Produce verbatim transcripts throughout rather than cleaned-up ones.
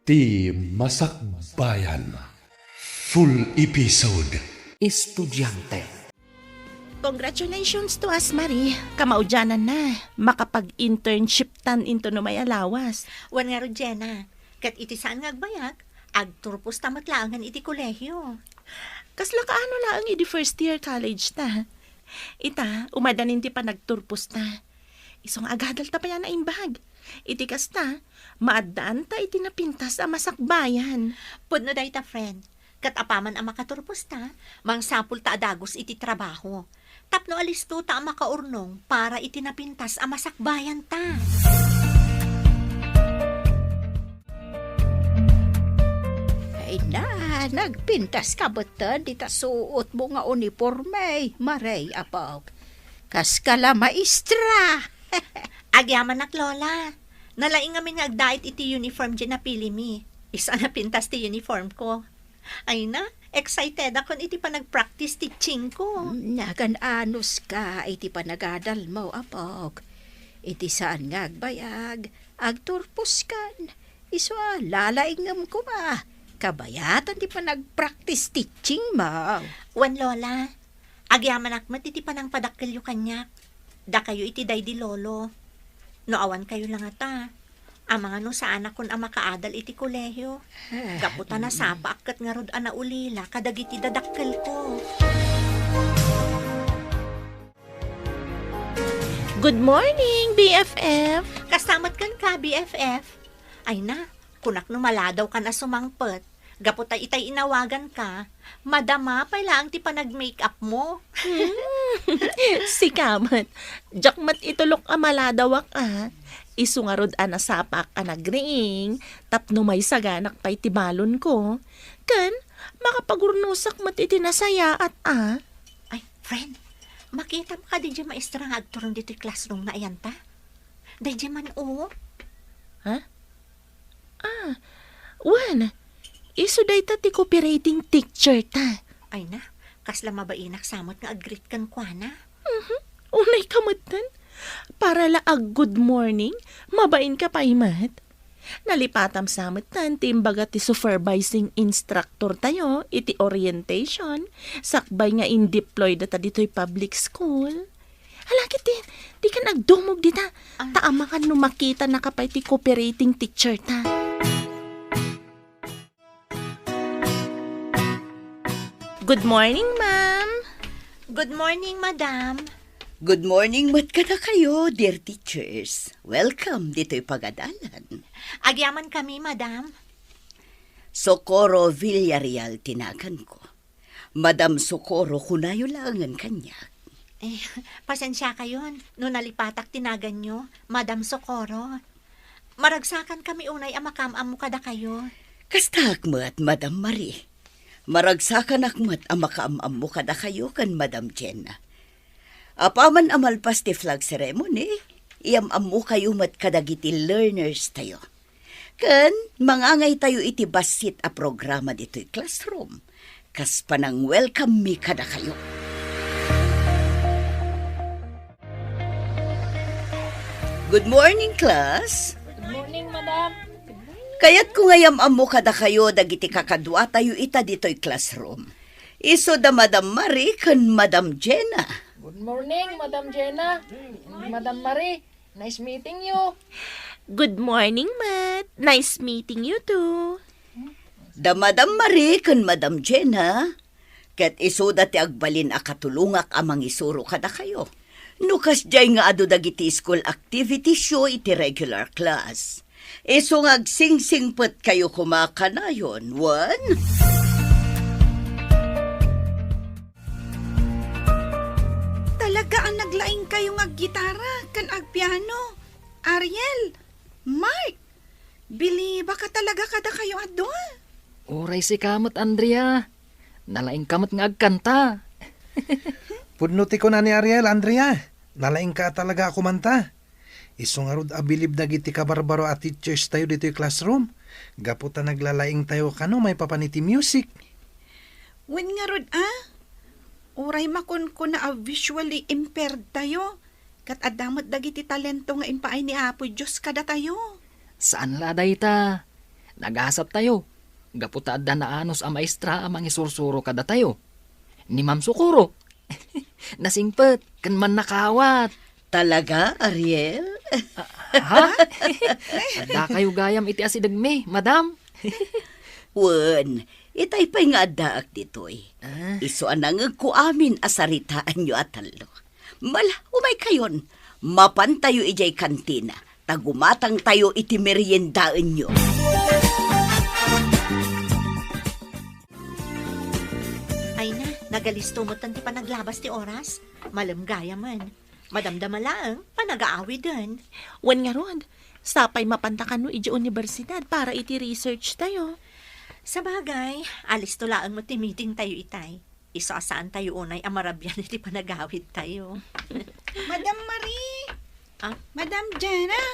Ti Masakbayan. Full episode. Estudiante. Congratulations to us, Marie. Kamaudianan na. Makapag-internship tan into no may alawas. Wen ngarud, Jenna, ket iti saan nga agbayag, agturposta met laengen iti kolehio. Kasla kaano laeng idi first year college ta? Ita, umadanin ti panagturposta. Isu nga agadalta pay a naimbag. Iti kasta, maaddaanta iti napintas a masakbayan. Pudno dayta, friend. Ket apaman a makaturposta, mangsapulta a dagus iti trabaho. Tapno alistota a makaurnong para iti napintas a masakbayanta. Ay na, nagpintas ka metten dita suotmo nga uniporme, Marie, apok. Kas ka la maestra. Agyamanak, Lola. Nalaing ngamin nga agdait iti uniform diay napilimi. Isu a napintas ti uniform ko. Ay na, excited akon iti panag-practice teaching ko. Nagan-anus ka iti panagadalmo, apok. Iti saan nga agbayag, agturpos kan. Isu a lalaingem koma. Kabayatan ti panag-practice teaching mo. Wen, Lola, agyamanak met iti panangpadakkelyo kaniak. Dakayo iti daydi lolo. No awan kayo la ngata, amangan no saanakon a makaadal iti kolehio. Ah, gapu ta mm. Nasapaak ket ngarud a naulila kadagiti dadakkelko. Good morning, B F F! Kasta met kenka, B F F. Ay na, kunak no maladaw kan a sumangpet. Gapu ta itay inawagan ka, madama pay laeng ti panag-make-up mo. Hmm. Sika met. Diak met itulok a maladawak, a. Isu ngarud a nasapaak a nagriing, tapno maisaganak pay ti balon ko. Ken, makapagurnosak met iti nasayaat, a. Ay, friend, makitam kadi diay maestra nga agturong ditoy classroom nga ayanta? Daydiay man, o. Ha? Ah, wen, isu dayta ti copywriting teacher ta. Ay na, kasla mabainak sa met nga ag-greet kenkuana. Mhm. Unay ka metten. Para la ag-good morning, mabain ka pay met. Nalipatam sa metten ti imbaga ti supervising instructor tayo iti orientation, sakbay nga in-deploy data ditoy public school. Hala, ket di, dikan agdumog dita. Ah. Ta amangan no makitanaka pay ti cooperating teacher ta. Good morning, ma'am. Good morning, madam. Good morning met kadakayo, dear teachers. Welcome ditoy pagadalan. Agyaman kami, madam. Socorro Villarreal ti naganko. Madam Socorro, kunayo laengen kaniak. Eh, pasensiakayon no nalipatak ti naganyo, Madam Socorro. Maragsakan kami unay a makaam-ammo kadakayo. Kastaak met, Madam Marie. Maragsakanak met a makaam-ammo kadakayo ken Madam Jenna. Apaman a malpas ti flag ceremony, iyam-ammokayo met kadagiti learners tayo. Ken mangangaytayo iti bassit a programa ditoy classroom, kas panang-welcome mi kadakayo. Good morning, class. Good morning, madam. Kayatko nga iyam-ammo kadakayo dagiti kakaduatayo ita ditoy classroom. Isu da Madam Marie ken Madam Jenna. Good morning, Madam Jenna. Madam Marie, nice meeting you. Good morning, Matt. Nice meeting you too. Da Madam Marie ken Madam Jenna, ket isuda ti agbalin a katulongak a mangisuro kadakayo. No kasdiay nga adu dagiti school activitiesyo iti regular class, isu nga agsingsingpetkayo koma kanayon, wen? Talaga a naglaingkayo nga aggitara ken agpiano. Ariel, Mark, bilibaka talaga kadakayo a dua. Uray sika met, Andrea. Nalaingka met nga agkanta. Pudno ti kuna ni Ariel, Andrea. Nalaingka talaga a kumanta. Isu ngarud a bilib dagiti kabarbaro a teachers tayo ditoy classroom. Gapu ta naglalaingtayo kano maipapan iti music. Wen ngarud a, uray makunkuna a visually impaired tayo, ket adda met dagiti talento nga impaay ni Apo Dios kadatayo. Saan la dayta. Nagasattayo, gapu ta adda naanus a maestra a mangisursuro kadatayo. Ni Ma'am Socorro. Nasingpet ken mannakawat. Talaga, Ariel? Ha? Adda kayo gayam iti asidegmi, madam? Wen, itay pay nga addaak ditoy. Ah. Isu a nangegko amin a saritaanyo a tallo. Mala, umay kayon. Mapantayo idiay kantina, ta gumatangtayo iti meriendaenyo. Ay na, nagalisto met ti panaglabas ti oras. Malem gayamen. Madamdama laeng, panagaawiden. Wen ngarud, sapay mapanta kano idiay universidad para iti research tayo. Sabagay, alisto laeng met ti meeting tayo itay. Isu a saan tayo unay a marabian iti panagawid tayo. Madam Marie! Ah? Madam Jenna!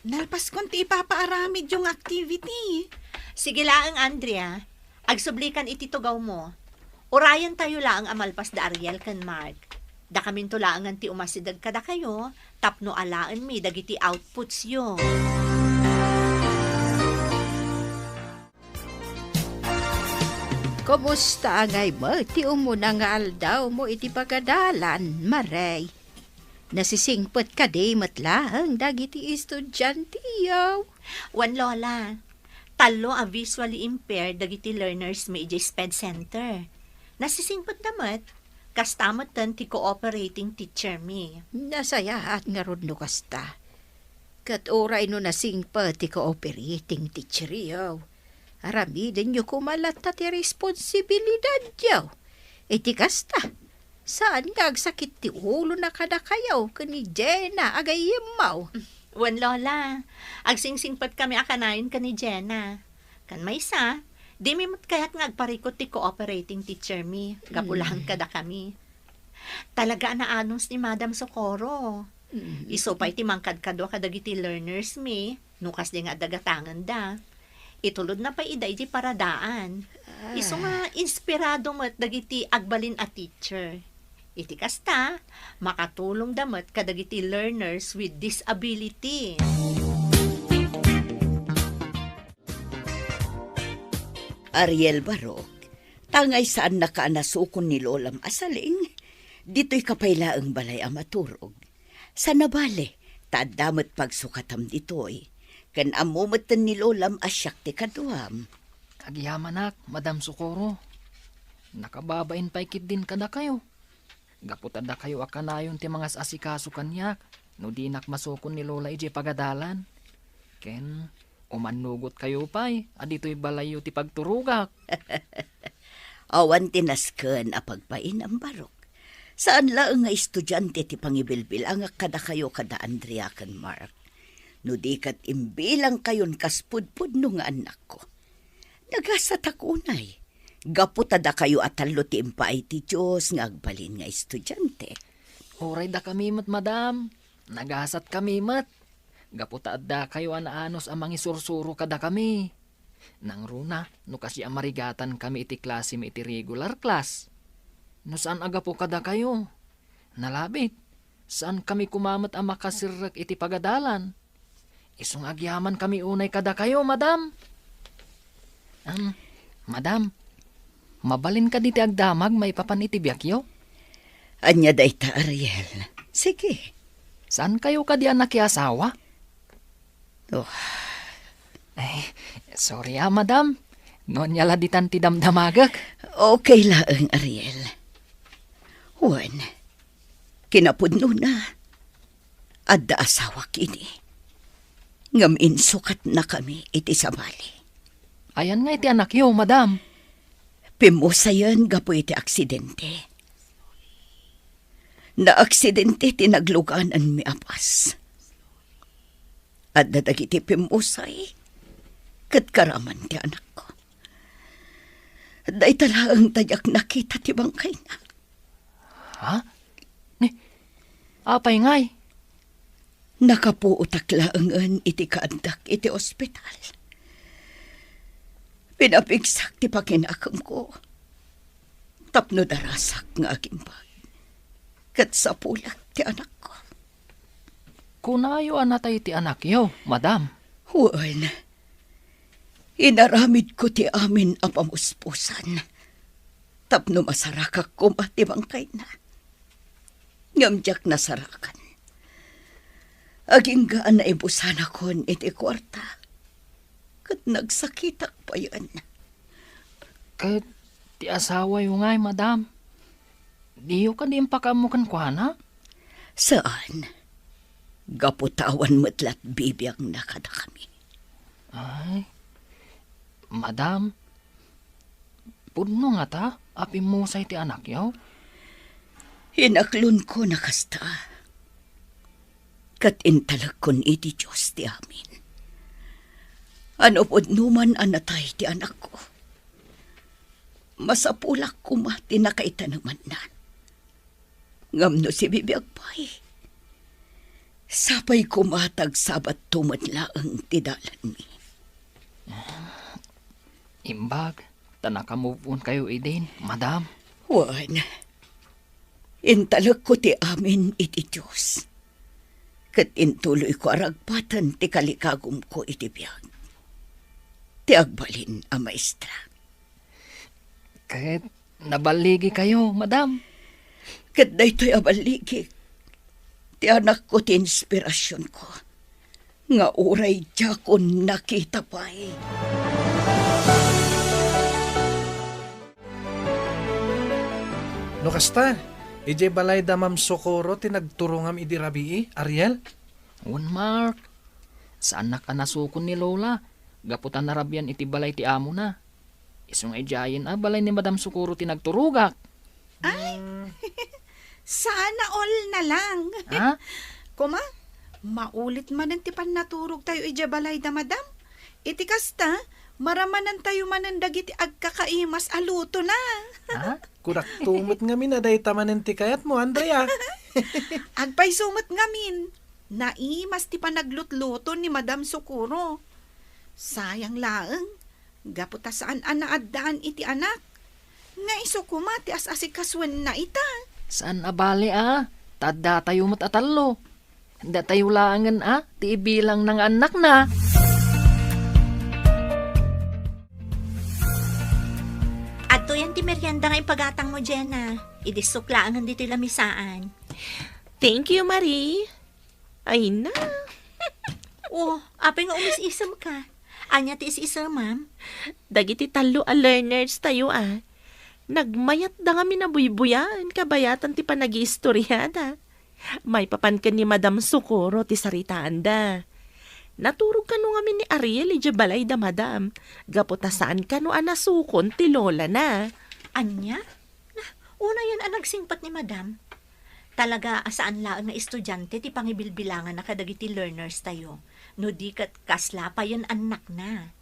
Nalpaskon ti ipapaaramidyo nga activity. Sige laeng, Andrea. Agsublikan iti tugawmo. Urayen tayo laeng a malpas da Ariel ken Mark. Dakaminto laengen ti umasideg kadakayo tapno alaenmi dagiti outputsyo. Kumusta ngay met ti umuna nga aldawmo iti pagadalan, Marie? Nasisingpet kadi met laeng dagiti estudianteyo? Wen, Lola. Tallo a visually impaired dagiti learners mi idiay SPED Center. Nasisingpetda met, kasta metten ti cooperating teacher mi. Nasayaat ngarud no kasta. Ket uray no nasingpet ti cooperating teacheryo, aramidenyo koma latta ti responsibilidadyo. Iti kasta, saan nga agsakit ti ulona kadakayo ken ni Jenna a gayyemmo? Wen, Lola, agsingsingpetkami a kanayon ken ni Jenna. Ken maysa, dimi met kayat nga agparikut ti cooperating teacher mi, gapu Mm. laeng kadakami. Talaga a naanus ni Madam Socorro. Mm. Isu pay ti mangkadkadua kadagiti learners mi, no kasdi nga adda gatangenda. Itulodna pay ida iti paradaan. Ah. Isu nga inspirado met dagiti agbalin a teacher. Iti kasta, makatulongda met kadagiti learners with disability. Ariel Barok, tangay saannaka a nasukon ni Lolam a Saling, ditoyka pay laeng balay a maturog. Sana bale, ta adda met pagsukatam ditoy. Ken ammo metten ni Lolam a siak ti kaduam. Agyamanak, Madam Socorro. Nakababain pay ketdin kadakayo. Gapu ta dakayo a kanayon ti mangas-asikaso kaniak no dinak masukon ni Lola idiay pagadalan. Ken umannugot kayo pay a ditoy balayyo ti pagturogak. Awan ti nasken a pagpainam, Barok. Saan laeng nga estudiante ti pangibilbilangak kadakayo kada Andrea ken Mark. No di ket imbilangkayon kas pudpudno nga annakko. Nagasatak unay, gapu ta dakayo a tallo ti impaay ti Dios nga agbalin nga estudiante. Uray dakami met, madam, nagasatkami met, gapu ta addakayo a naanus a mangisursuro kadakami. Nangruna, no kasdi a marigatankami iti klasemi iti regular class. No saan a gapu kadakayo, nalabit, saankami koma met a makaserrek iti pagadalan. Isu nga agyamankami unay kadakayo, madam. Am, madam, mabalin kadi ti agdamag maipapan iti biagyo? Ania dayta, Ariel? Sige. Saankayo kadi a nakiasawa? Oh. Ay, sorry, ah, madam. No ania la ditan ti damdamagek. Okay laeng, Ariel. Wen, kinapudnona, adda asawak idi. Ngem insukatnakami iti sabali. Ayan nga iti anakyo, madam? Pimmusayen gapu iti aksidente. Naaksidente ti naglugananmi a bus. Adda dagiti pimmusay ket karaman ti anakko. Dayta laeng ta diak nakita ti bangkayna. Ha? Ni, apay ngay? Nakapuotak laengen iti kaaddak iti ospital. Pinapigsak ti pakinakemko tapno darasak nga agimbag ket sapulak ti anakko. Kunayo a natay ti anakyo, madam? Wen. Inaramidko ti amin a pamuspusan tapno masarakak koma ti bangkayna. Ngem diak nasarakan. Agingga a naibusanakon iti kuarta, ket nagsakitak payen. Ket ti asawayo ngay, madam, diyo kadi impakaammo kenkuana? Saan. Gapu ta awan met la ti bibiagna kadakami. Ay, madam, pudno ngata a pimmusay ti anakyo? Inaklonko a kasta, ket intalekon iti Dios ti amin. A no pudno man a natay ti anakko, masapulak koma ti nakaitanemanna. Ngem no sibibiag pay, sapay koma ta agsabatto met laeng ti dalanmi. Imbag ta naka-move on kayo idin, madam. Wen, intalekko ti amin iti Dios, ket intuloyko a ragpaten ti kalikagumko iti biag. Ti agbalin a maestra. Ket naballigi kayo, madam. Ket daytoy a balligik, ti anakko ti inspirasionko, nga uray diakon nakita pay. No kasta, idiay balay da Ma'am Socorro ti nagturongam idi rabii, Ariel? Wen, Mark. Saannak a nasukon ni Lola, gapu ta narabian iti balay ti amona. Isu nga idiayen a balay ni Madam Socorro ti nagturogak. Ay, sana all na lang. Ha? Kuma, maulit manen ti pannaturogtayo idiay balay da Madam. Iti kasta, maramanantayo manen dagiti agkakaimas a lutona. Ha? Kunak tumot ngamin a dayta manen ti kayatmo, Andrea. Agpayso met ngamin. Naimas ti panaglutluto ni Madam Socorro. Sayang laeng, gapu ta saan a naaddaan iti anak. Nga isu koma ti as-asikasuenna ita. Saan a bale a, ta addatayo met a tallo. Datayo laengen a, ti ibilangna nga annakna. Adtoyen ti merienda nga impagatangmo, Jenna. Idissok laengen ditoy lamisaan. Thank you, Marie. Ay na. Oh, apay nga umis-isemka? Ania ti is-isemam? Dagiti tallo a learners tayo a. Nagmayatda ngamin a buybuyaen kabayatan ti panagiistoriada. Maipapan ken ni Madam Socorro ti saritaanda. Naturog kano ngamin ni Ariel idiay balay da Madam, gapu ta saan kano a nasukon ti lolana. Ania? Na, unayen a nagsingpet ni Madam. Talaga a saan laeng nga estudiante ti pangibilbilanganna kadagiti learners tayo, no di ket kasla payen annakna.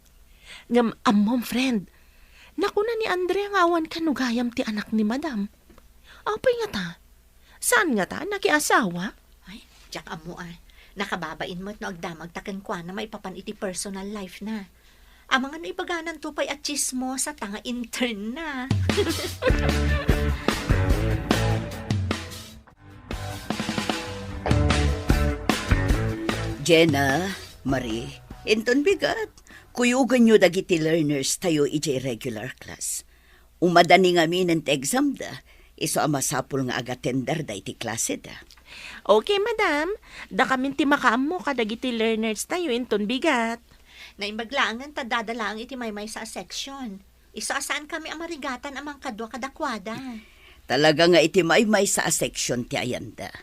Ngem ammom, friend, nakuna ni Andrea nga awan kano gayam ti anak ni Madam. Apay ngata? Saan ngata nakiasawa? Ay, diak ammo a. Nakababain met no agdamagta kenkuana maipapan iti personal life na. Amangan no ibagananto pay a tsismosa ta nga intern na. Jenna, Marie, inton bigat, kuyogenyo dagiti learners tayo idiay regular class. Umadani ngaminen ti examda, isu a masapul nga agatenderda iti klaseda. Okay, madam. Dakamin ti makaammo kadagiti learners tayo inton bigat. Naimbag laengen ta dada laeng iti maymaysa a section. Isu a saan kami a marigatan a mangkadua kadakuada. Talaga nga iti maymaysa a section ti ayanda.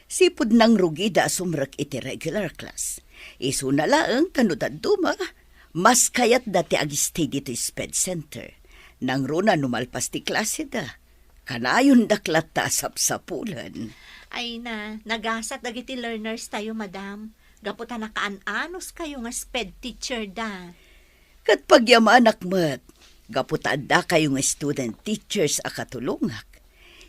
Sipud nangrugida a sumrek iti regular class. Isuna laeng ta no dadduma, mas kayatda ti agistay ditoy sped center. Nangruna no malpas ti klaseda, kanayondak latta a sapsapulen. Ay na, nagasat dagiti learners tayo, madam. Gapu ta nakaan-anos kayo nga sped teacher da. Ket pagyamanak met, gapu ta adda kayo nga student teachers a katulongak.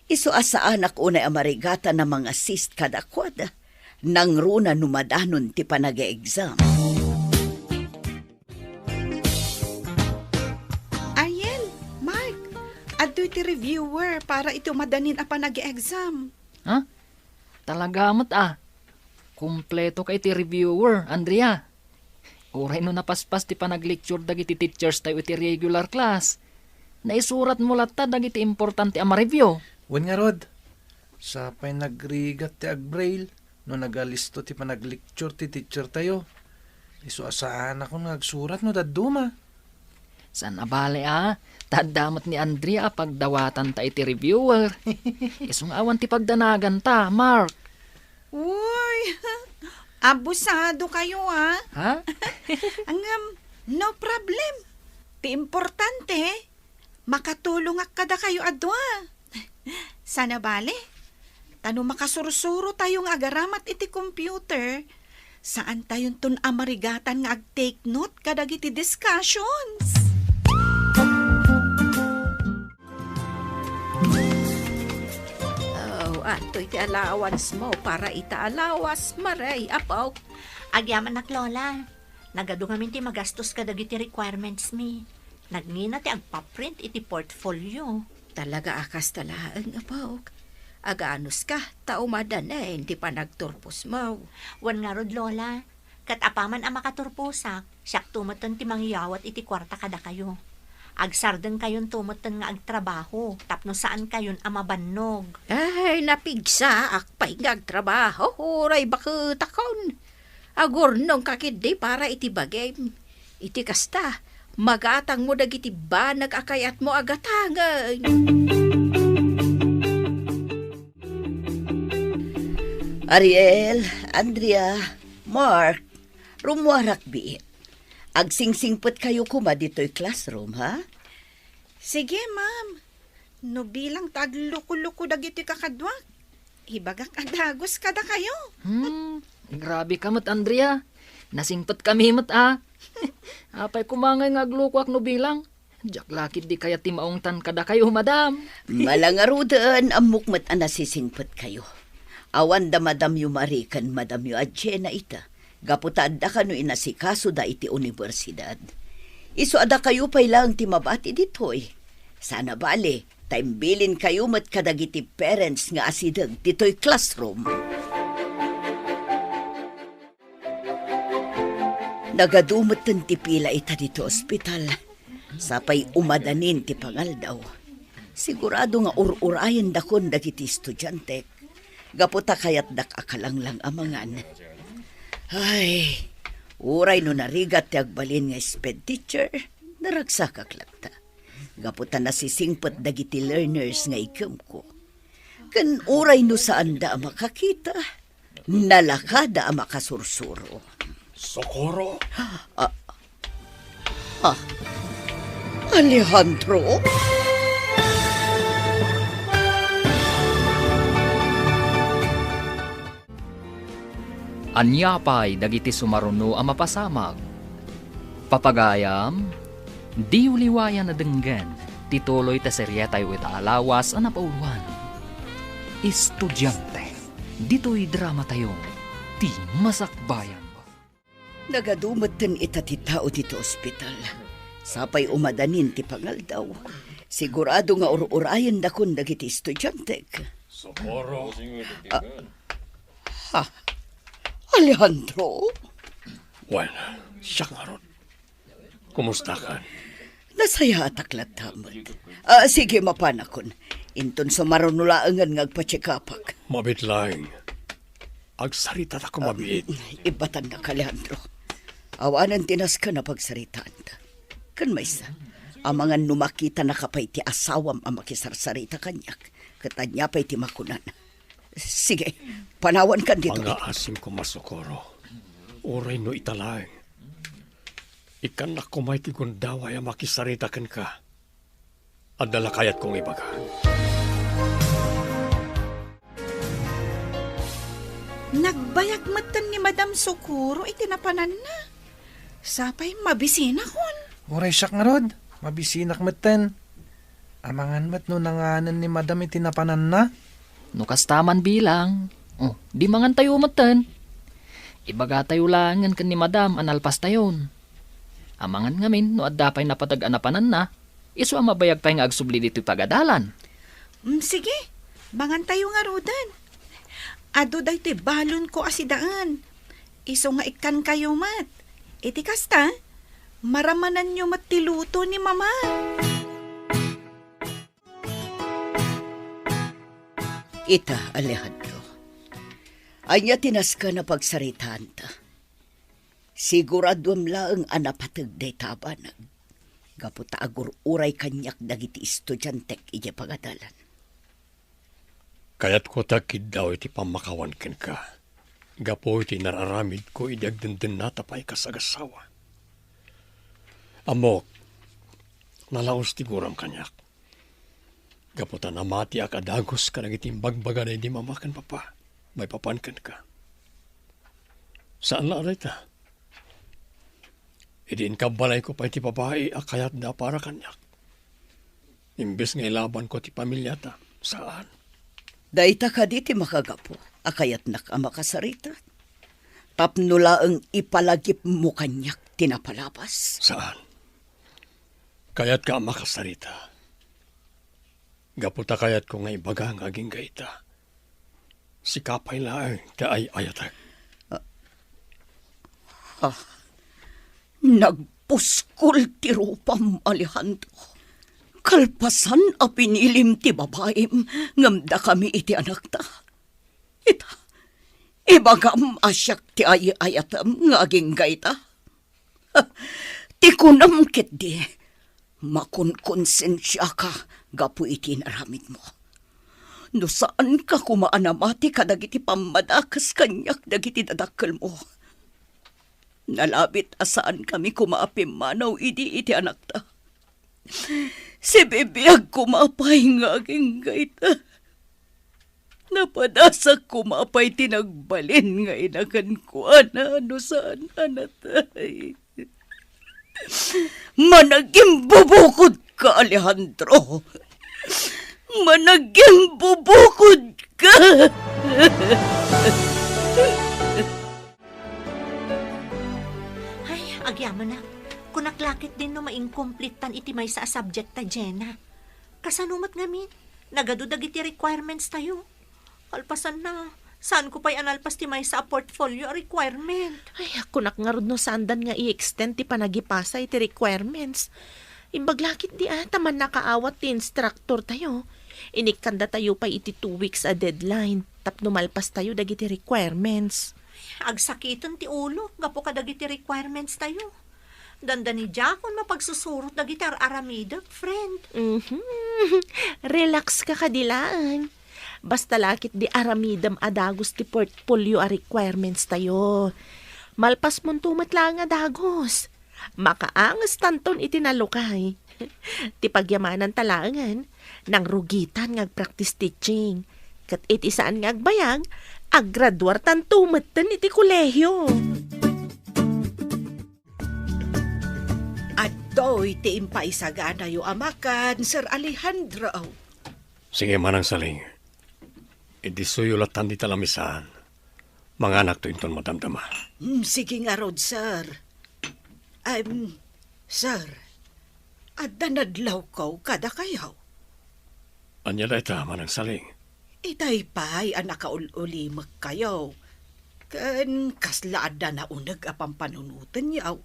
Isu a saanak unay a marigatan a mang-assist kadakuada, nangruna no madanon ti panag-exam. Ariel, Mark, adtoy ti reviewer para iti umadanin a panag-exam. Ha? Talaga met a. Kumpleto ka iti reviewer, Andrea. Uray no napaspas ti panaglecture dagiti teachers tayo iti regular class, naisuratmo latta dagiti importante a ma-review. Wen ngarud, sapay nagrigat ti agbraille no nagalisto ti panaglecture ti teacher tayo. Isu a saanakon nga agsurat no dadduma. Saan a bale a, ta adda met ni Andrea a pagdawatanta iti reviewer. Isu nga awan ti pagdanaganta, Mark. Uy, abusado kayo, ah. Ha? Ngem, no problem. Ti importante, makatulongak kadakayo a dua. Saan a bale, ta no makasursuro tayo nga agaramat iti computer, saan tayonton a marigatan nga ag-take note kadagiti discussions. Oh, adtoy ti allowance mo para ita a lawas, Maray, apo. Agyamanak, Lola. Nagadu ngamin ti magastos kadagiti requirements mi. Nagngina ti agpaprint iti portfolio. Talaga a kasta laeng, apo. Aganuska, ta umadanen ti panagturpos mo. Wen ngarud, Lola, ket apaman a makaturposak, siakto metten ti mangyawat iti kuarta kadakayo. Agsardengkayonto metten nga agtrabaho tapno saankayon a mabannog. Ay, napigsaak pay nga agtrabaho, uray baketakon. Agurnongka ketdi para iti bagim. Iti kasta, magatangmo dagiti banag a kayatmo a gatangen. Ariel, Andrea, Mark, rummuarak biit. Agsingsingpetkayo koma ditoy classroom, ha? Sige, ma'am. No bilang ta agluko-luko dagiti kakaduak, ibagak a dagus kadakayo. Hmm, grabe ka met, Andrea. Nasingpetkami met, a. Apay koma ngay nga aglukoak no bilang? Diak la ketdi kayat ti maungtan kadakayo, madam. Malangaruden, ammok met a nasisingpetkayo. Awan da madamyo Marie ken madamyo a Jenna ita, gapu ta adda kano inasikasoda iti universidad. Isu a dakayo pay laeng ti mabati ditoy. Saan a bale, ta imbilinkayo met kadagiti parents nga asideg ditoy classroom. Nagadu metten ti pila ita ditoy ospital. Sapay umadanin ti pangaldaw. Sigurado nga ur-urayendakon dagiti estudiantek. Gapu ta kayatdak a kalanglang a mangan. Ay, uray no narigat ti agbalin nga sped teacher, naragsakak latta. Gapu ta nasisingpet dagiti learners nga iggemko. Ken uray no saanda a makakita, nalakada a makasursuro. Socorro? Ah, ah, Alejandro? Ania pay dagiti sumaruno a mapasamak? Papagayam, diyo liwayan a denggen ti tuloy ta serietayo ita a lawas a napauluan. Estudiante, ditoy dramatayo, ti masakbayan. Nagadu metten ita ti tao ditoy ospital. Sapay umadanin ti pangaldaw. Sigurado nga ur-urayendakon dagiti estudiantek. Socorro. Ah, Ha? Alejandro? Wen, siak ngarud. Kumustakan? Nasayaatak latta met. Ah, sige, mapanakon. Inton sumaruno laengen nga agpa-check-upak. Mabiit laeng. Agsaritatakon mabiit. Ibbatannak, Alejandro. Awanen ti nasken a pagsaritaanta. Ken maysa, amangan no makitanaka pay ti asawam a makisarsarita kaniak, ket ania pay ti makunana? Sige, panawankan ditoy. Pangngaasim koma, Socorro. Uray no ita laeng. Ikkannak koma iti gundaway a makisarita kenka. Adda la kayatko nga ibaga. Nagbayag metten ni Madam Socorro iti napananna. Sapay mabisinakon. Uray siak ngarud, mabisinak metten. Amangan met no nanganen ni Madam iti napananna? No kasta man bilang, oh, di mangantayo metten. Ibagatayo laengen ken ni Madam a nalpastayon. Amangan ngamin no adda pay napateg a napananna, isu a mabayag pay nga agsubli ditoy pagadalan. Mm, sige, mangantayo ngaruden. Adu daytoy balonko a sidaen. Isu nga ikkankayo met. Iti kasta, maramananyo met ti luto ni Mama. Ita, Alejandro, ania ti nasken a pagsaritaanta? Siguraduem laeng a napateg dayta a banag, gapu ta agur-uray kaniak dagiti estudiantek idiay pagadalan. Kayatko ti agkiddaw iti pammakawan kenka, gapu iti nararamidko idi agdendennata pay kas agassawa. Ammok, nalaos ti guram kaniak, gapu ta namatiak a dagus kadagiti imbagbaga daydi Mama ken Papa maipapan kenka. Saan la a dayta. Idi inkabbalayko pay ti babai a kayatda para kaniak, imbes nga ilabanko ti familiata, saan. Dayta kadi ti makagapu a kayatnak a makasarita? Tapno laeng ipalagipmo kaniak ti napalabas? Saan. Kayatka a makasarita. Gapu ta kayatko nga ibaga nga agingga ita. Sika pay laeng ti ay-ayatek. Ah, nagpuskol ti rupam, Alejandro. Kalpasan a pinilim ti babaim ngem dakami iti anakta. Ita, ibagam a siak ti ay-ayatem nga agingga ita. Ti kunam ketdi, makonkonsensiaka gapu iti inaramidmo. No saanka koma a namati kadagiti pammadakes kaniak dagiti dadakkelmo, nalabit a saankami koma a pimmanaw idi iti anakta. Sibibiag koma pay nga agingga ita. Napadasak koma pay ti nagbalin nga ina kenkuana no saan a natay. Managimbubukodka, Alejandro. Managimbubukodka. Ay, agyamanak. Kunak la ketdin no maingkomplittan iti maysa a subject ta, Jenna. Kasano met ngamin? Nagadu dagiti requirements tayo. Kalpasanna, saanko pay a nalpas ti maysa a portfolio a requirement. Ay, kunak ngarud no saandan nga i-extend ti panagipasa iti requirements. Imbag la ketdi a, ta mannakaawat ti instructor tayo. Inikkanda tayo pay iti two weeks a deadline tapno malpas tayo dagiti requirements. Agsakiten ti ulo gapu kadagiti requirements tayo. Dandani diakon mapagsusurot dagiti ar-aramidek, friend. Mhm. Relax ka kadi laeng. Basta la ketdi aramidem a dagus ti portfolio a requirements tayo. Malpasmonto met laeng a dagus. Makaangestanton iti nalukay. Ti pagyamananta laengen, nangrugitan nga agpractice teaching. Ket iti saan nga agbayag, aggraduartanto metten iti kolehio. Adtoy ti impaisaganayo a makan, Sir Alejandro. Sige, Manang Saling. Idissoyo lattan dita lamisaan. Manganakto inton madamdama. Hmm, sige ngarud, sir. Em, sir, adda nadlawko kadakayo. Ania dayta, Manang Saling? Itay pay a nakaul-ulimekkayo. Ken kasla adda nauneg a pampanunotenyo.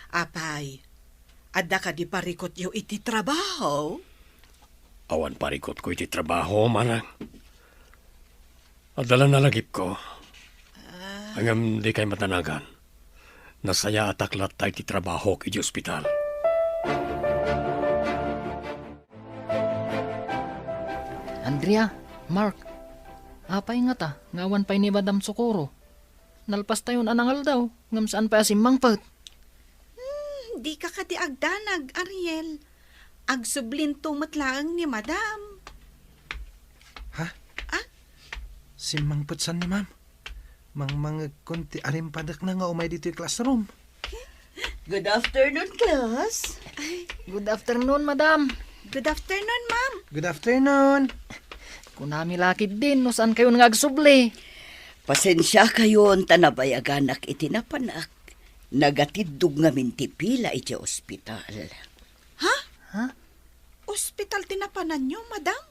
Apay, adda kadi parikutyo iti trabaho? Awan parikutko iti trabaho, Manang. Adda la nalagipko. Ah. Ngem dikay madanagan. Nasayaatak latta iti trabahok iti ospital. Andrea, Mark, apay ngata nga awan pay ni Madam Socorro? Nalpastayon a nangaldaw, ngem saan pay a simmangpet. Hmm, dika kadi agdanag, Ariel. Agsublinto met laeng ni Madam. Ha? Ah? Simmangpet san ni Ma'am? Mangmangegkon ti arimpadekna nga umay ditoy classroom. Good afternoon, class. Ay. Good afternoon, madam. Good afternoon, ma'am. Good afternoon. Kunami la ketdin no saankayon nga agsubli. Pasensiakayon ta nabayaganak iti napanak. Nagatiddog ngamin ti pila iti ospital. Ha? Ha? Ospital ti napananyo, madam?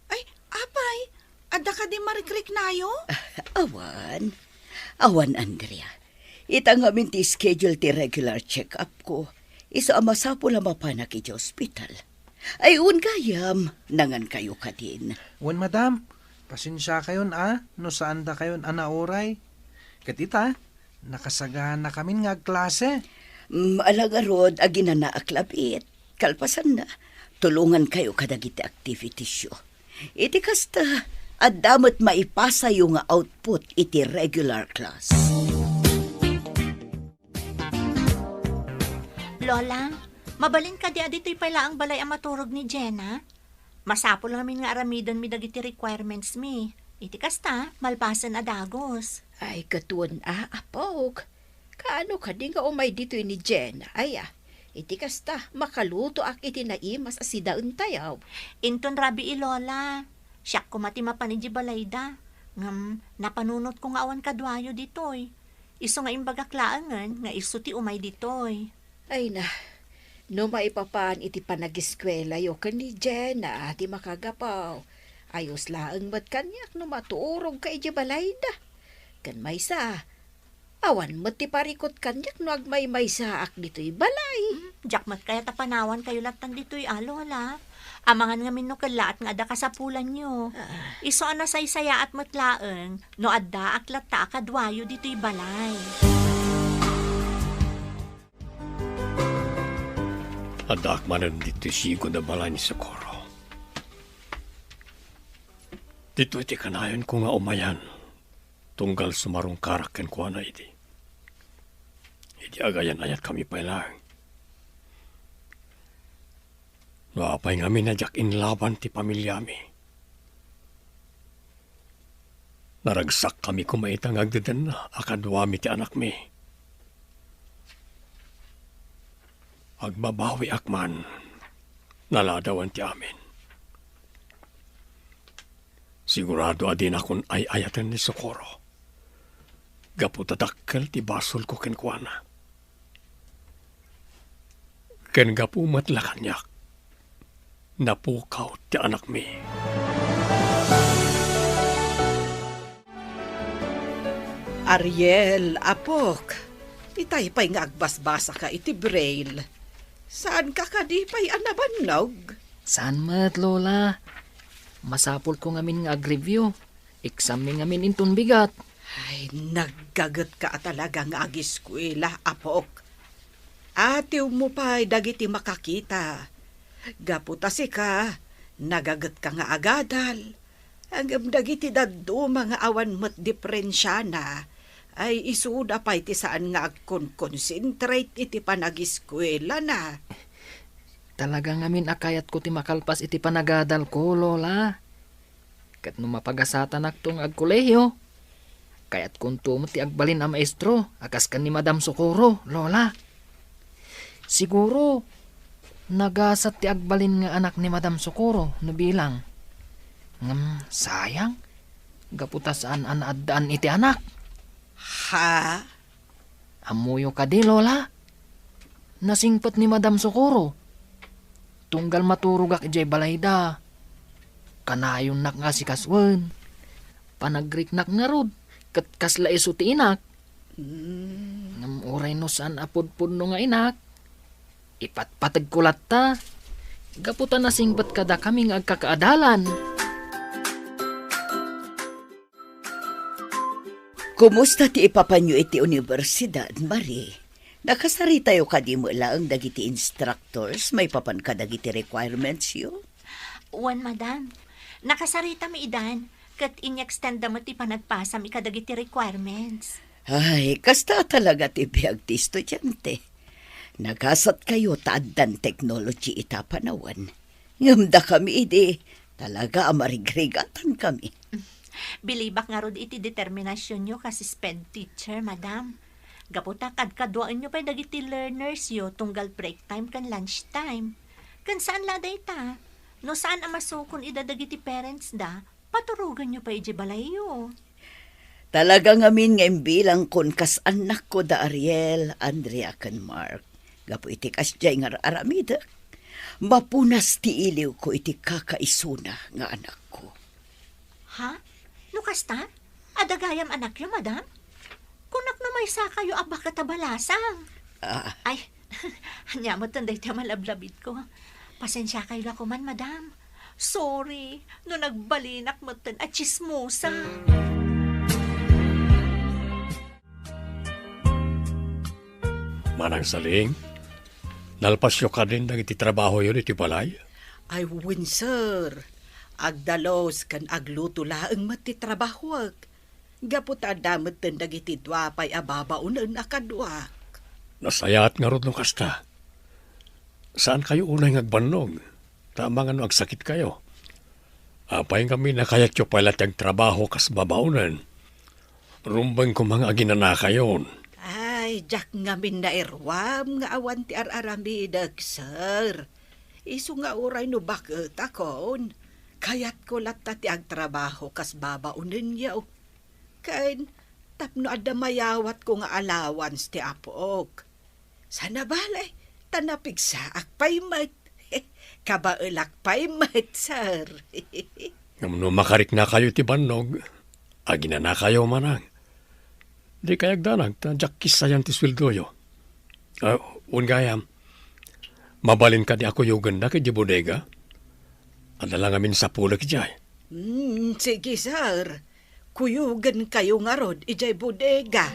Ay, apay, adda kadi marikriknayo? Awan. Awan, Andrea. Ita ngamin ti schedule ti regular check-up ko. Isu a masapul a mapanak iti ospital. Ay, wen gayam, nangan kayo kadin. Wen, madam, pasensia kayon a, no saan da kayon a nauray. Ket ita, nakasagana kamin nga agklase. Mm, ala ngarud, aginanaak labiit. Kalpasanna, tulongan kayo kadagiti activities yo. Iti kasta, adda met maipasayo nga output iti regular class. Lola, mabalin kadi a ditoy pay laeng balay a maturog ni Jenna? Masapul ngamin nga aramidenmi dagiti requirements mi. Iti kasta, malpasen a dagus. Ay, ket wen a, apok. Kaano kadi nga umay ditoy ni Jenna? Aya, iti kasta, makalutoak iti naimas a sidaentayo. Inton rabii, Lola. Siak koma ti mapan iti balayda. Ngem, napanunotko nga awan kaduayo ditoy. Isu nga imbagak laengen nga isu ti umay ditoy. Ay na, no maipapan iti panagiskuelayo ken ni Jenna ti makagapu, ayos laeng met kaniak no maturogka iti balayda. Ken maysa, awan met ti parikut kaniak no agmaymaysaak ditoy balay. Hmm, diak met kayat a panawankayo lattan ditoy a, Lola. Amangan ngamin no kellaat nga adda kasapulanyo. Ah. Isu a nasaysayaat met laeng no addaak latta a kaduayo ditoy balay. Addaak manen ditoy sigud a balay ni Socorro. Ditoy ti kanayonko nga umayan, tunggal sumarungkarak kenkuana idi. Idi agayan-ayatkami pay laeng. No apay ngamin a diak inlaban ti pamiliami. Naragsakkami koma ita nga agdedenna a kaduami ti anakmi. Agbabawiak man, naladawan ti amin. Sigurado a dinakon ay-ayaten ni Socorro. Gapu ta dakkel ti basolko kenkuana. Ken gapu met la kaniak, napukaw ti anakmi. Ariel, apok, itay pay nga agbasbasaka iti braille. Saanka kadi pay a nabannog? Saan met, Lola. Masapulko ngamin nga agreview. Exam-mi ngamin inton bigat. Ay, naggagetka a talaga nga agiskuela, apok. Atiwmo pay dagiti makakita. Gapu ta sika, nagagetka nga agadal. Ngem dagiti dadduma nga awan met diperensiana, ay isuda pay ti saan nga agkonkonsentrate iti panagiskuelana. Talaga ngamin a kayatko ti makalpas iti panagadalko, Lola. Ket no mapagasatanakto nga agkolehiyo, kayatkonto met ti agbalin a maestro a kas ken ni Madam Socorro, Lola. Siguro, nagasat ti agbalin nga anak ni Madam Socorro no bilang. Ngem sayang, gapu ta saan a naaddaan iti anak. Ha? Ammoyo kadi, Lola? Nasingpet ni Madam Socorro. Tunggal maturogak idiay balayda, kanayonnak nga asikasuen. Panagriknak ngarud, ket kasla isu ti inak. Mm. Ngem uray no saan a pudpudno nga inak, ipatpategko latta. Gapu ta nasingpet kadakami nga agkakaadalan. Kumusta ti ipapanyo iti universidad, Marie? Nakasaritayo kadi met laeng dagiti instructors maipapan kadagiti requirements yo? Wen, madam. Nakasaritami idan, ket in-extend da met ti panagpasami kadagiti requirements. Ay, kasta talaga ti biag ti estudiante. Nagasatkayo ta addan technology ita panawen. Ngem dakami idi, talaga a marigrigatankami. Bilibak ngarud iti determinasionyo kas SPED teacher, madam. Gapu ta kadkaduaenyo pay dagiti learners yo tunggal break time ken lunch time. Ken saan la dayta, no saan a masukon ida dagiti parents da, paturoganyo pay idiay balayyo. Talaga ngamin nga imbilangkon kas annakko da Ariel, Andrea, ken Mark. Gapu iti kasdiay nga ar-aramidek, mapunas ti iliwko iti kakaisuna nga anakko. Ha? No kasta, adda gayam anakyo, madam? Kunak no maysakayo a baket a balasang. Ah. Ay, ania metten daytoy a malablabitko. Pasensiakayo la koman, madam. Sorry, no nagbalinak metten a tsismosa. Manang Saling, nalpasyo kadin dagiti trabahoyo iti balay? Ay, wen, sir. Agdalus ken agluto laeng met ti trabahoek. Gapu ta adda metten dagiti dua pay a babaonen a kaduak. Nasayaat ngarud no kasta. Saankayo unay nga agbannog, ta amangan no agsakitkayo. Apay ngamin a kayatyo pay la ti agtrabaho kas babaonen? Rumbeng koma nga aginanakayon. Ay, diak ngamin nairuam nga awan ti ar-aramidek, sir. Isu nga uray no baketakon, kayatko latta ti agtrabaho kas babaonenyo. Ken tapno adda mayawatko nga allowance ti apok. Sana bale, ta napigsaak pay met. Kabaelak pay met, sir. Ngem no makariknakayo iti bannog, aginanakayo manang. Dikay agdanag ta diak kissayan ti sueldoyo. Ah, wen gayam, mabalin kadi a kuyogendak idiay bodega? Adda la ngamin sapulek idiay. Hmm, sige, sir. Kuyogenkayo ngarud idiay bodega.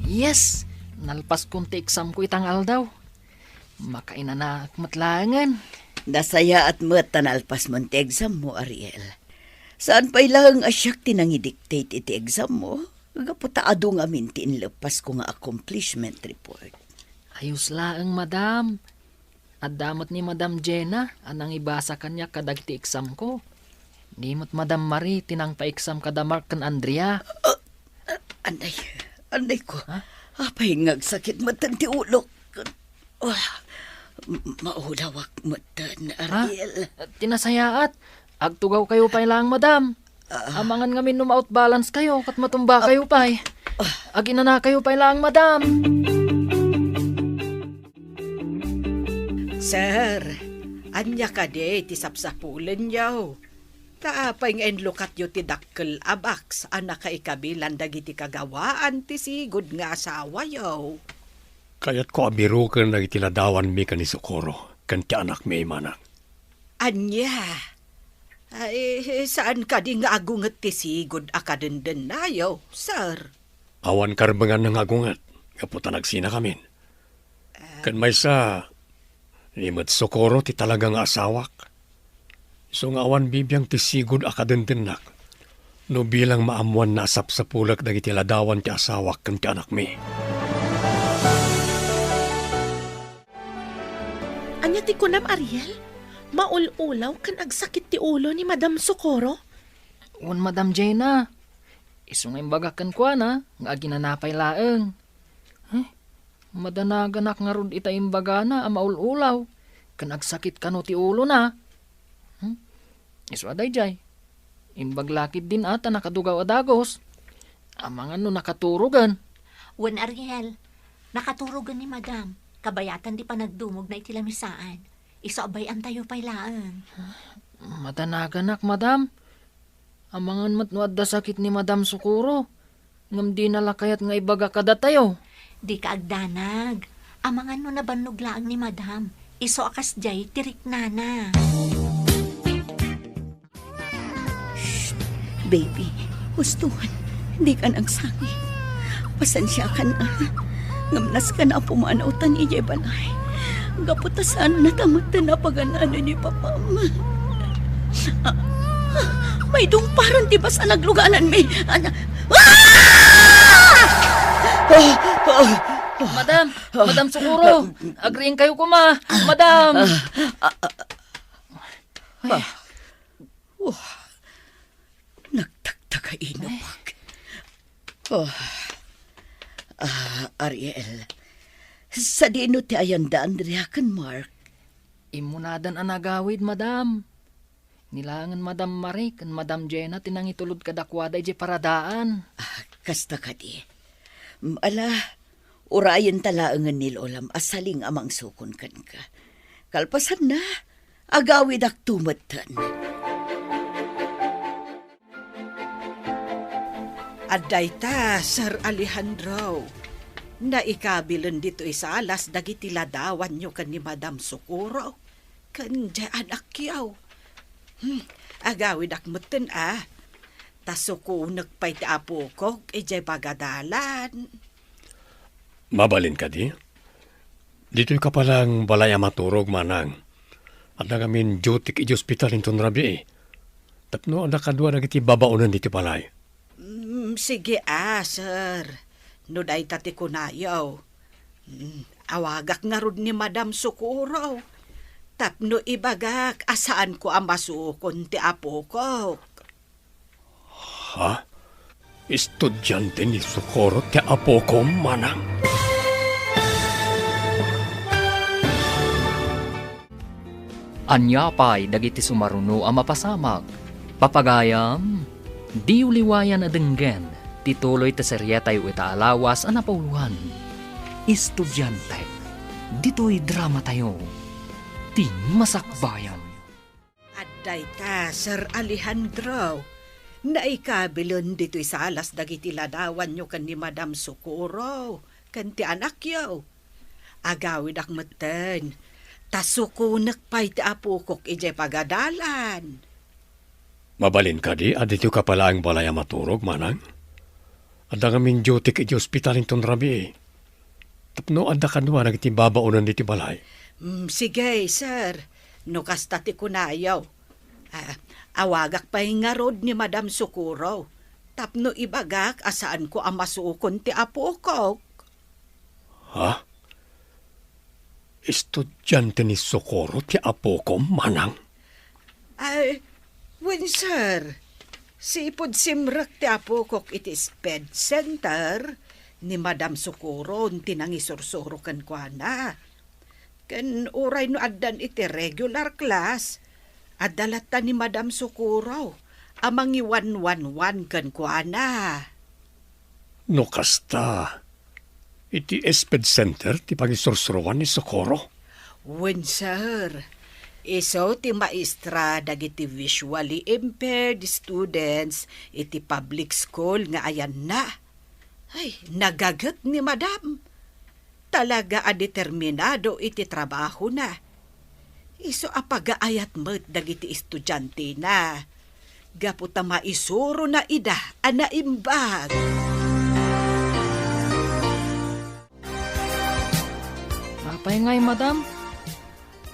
Yes, nalpaskon ti examko ita nga aldaw. Makainanaak met laengen. Nasayaat met ta nalpasmon ti exammo, Ariel. Saan pay laeng a siak ti nangidictate iti exammo, gapu ta adu ngamin ti inleppasko nga accomplishment report. Ayos laeng, madam. Adda met ni Madam Jena a nangibasa kaniak kadagiti examko. Ni met Madam Marie ti nangpa-exam kada Mark ken Andrea. Ah, ah, anay, anay ko. Ha? Apay nga agsakit metten ti ulok. Ah, m-, maulawak metten, ha? Ariel. Ti nasayaat, agtugawkayo pay laeng, madam. Ah. Amangan ngamin no ma-out balance kayo, ket matumba kayo pay. Ah. Aginana kayo pay laeng, madam. Sir, ania kadi ti sapsapulenyo? Ta apay nga inlukatyo ti dakkel a box a nakaikabilan dagiti kagawaan ti sigud nga asawayo? Kayatko a biroken dagiti ladawanmi ken ni Socorro ken ti anakmi, manang. Ania? Ay, saan kadi nga agunget ti sigud a kadendennayo, sir? Awan karbenganna nga agunget, gapu ta nagsinakamin. Ken maysa, ni met Socorro ti talaga nga asawak. Isu nga awan bibiang ti sigud a kadendennak no bilang maammoanna a sapsapulek dagiti ladawan ti asawak ken ti anakmi. Ania ti kunam, Ariel? Maul-ulaw ken agsakit ti ulo ni Madam Socorro? Wen, Madam Jena. Isu nga imbagak kenkuana nga aginana pay laeng. Eh, madanaganak ngarud ita imbagana a maul-ulaw ken agsakit kano ti ulona. Hmm? Isu a daydiay. Imbag la ketdin a ta nakadugaw a dagus. Amangan no nakaturogen. Wen, Ariel, nakaturogen ni Madam. Kabayatan ti panagdumogna iti lamisaan. Isu a bay-antayo pay laeng. Madanaganak, Madam. Amangan met no adda sakit ni Madam Socorro, ngem dina la kayat nga ibaga kadatayo. Dika agdanag. Amangan no nabannog laeng ni Madam. Isu a kasdiay ti riknana. Shh! Baby, hustoen. Dika nagsangi. Pasensiakan a. Ngem nasken a pumanawtan idiay balay. Gapu ta saan natamet ti napagananan ni papam. Ah, ah, maidungparan ti basa naglugananmi. Ana-, ah! Ah! Ah! Madam, Madam Socorro, agriingkayo koma. Madam. Ah! Ah! Ah! Ay. Ah! Oh, nagtagtagainupak. Oh. Ah, Ariel, sadino ti ayanda Andrea ken Mark? Immunadan a nagawid, madam. Ni laengen Madam Marie ken Madam Jena ti nangitulod kadakuada idiay paradaan. Ah, kasta kadi. Mm, ala, urayenta laengen ni Lolam a Saling a mangsukon kenka. Kalpasanna, agawidakto metten. Adda ita, Sir Alejandro. Naikabilen ditoy salas dagiti ladawanyo ken ni Madam Socorro, ken diay anakyo. Hmm, agawidak metten a. Ta sukonek pay ti apokok idiay pagadalan. Mabalin kadi? Ditoy ka pay laeng balay a maturog, manang. Adda ngamin dutyk iti ospital inton rabii. Tapno adda kadua dagiti babaonen ditoy balay. Mm, sige a, sir. No dayta ti kunayo. Mm, awagak ngarud ni Madam Socorro. Tapno ibagak a saanko a masukon ti apokok. Ha? Estudiante ni Socorro ti apokom, manang? Ania pay dagiti sumaruno a mapasamak? Papagayam, diyo liwayan a denggen ti tuloy ti serietayo ita a lawas a napauluan, Estudiante. Ditoy dramatayo, ti masakbayan. Adda ita, Sir Alejandro. Naikabilen ditoy salas dagiti ladawanyo ken ni Madam Socorro ken ti anakyo. Agawidak metten, ta sukonek pay ti apokok idiay pagadalan. Mabalin kadi a ditoy ka pay laeng balay a maturog, manang? Adda ngamin dutyk iti ospital inton rabii. Tapno adda kadua dagiti babaonen ditoy balay. Mm, sige, sir. No kasta ti kunayo. Ah, awagak pay ngarud ni Madam Socorro. Tapno ibagak a saanko a masukon ti apokok. Ha? Estudiante ni Socorro ti apokom, manang? Ay, wen, sir. Sipud simrek ti apokok iti SPED Center, ni Madam Socorro ti nangisursuro kenkuana. Ken uray no addan iti regular class, adda latta ni Madam Socorro a mangiwanwanwan kenkuana. No kasta, iti SPED Center ti pangisursuroan ni Socorro? Wen, sir. Isu ti maestra dagiti visually impaired students iti public school nga ayanna. Ay, nagaget ni Madam. Talaga a determinado iti trabahona. Isu a pagaayat met dagiti estudiantena, gapu ta maisurona ida a naimbag. Apay ngay, madam?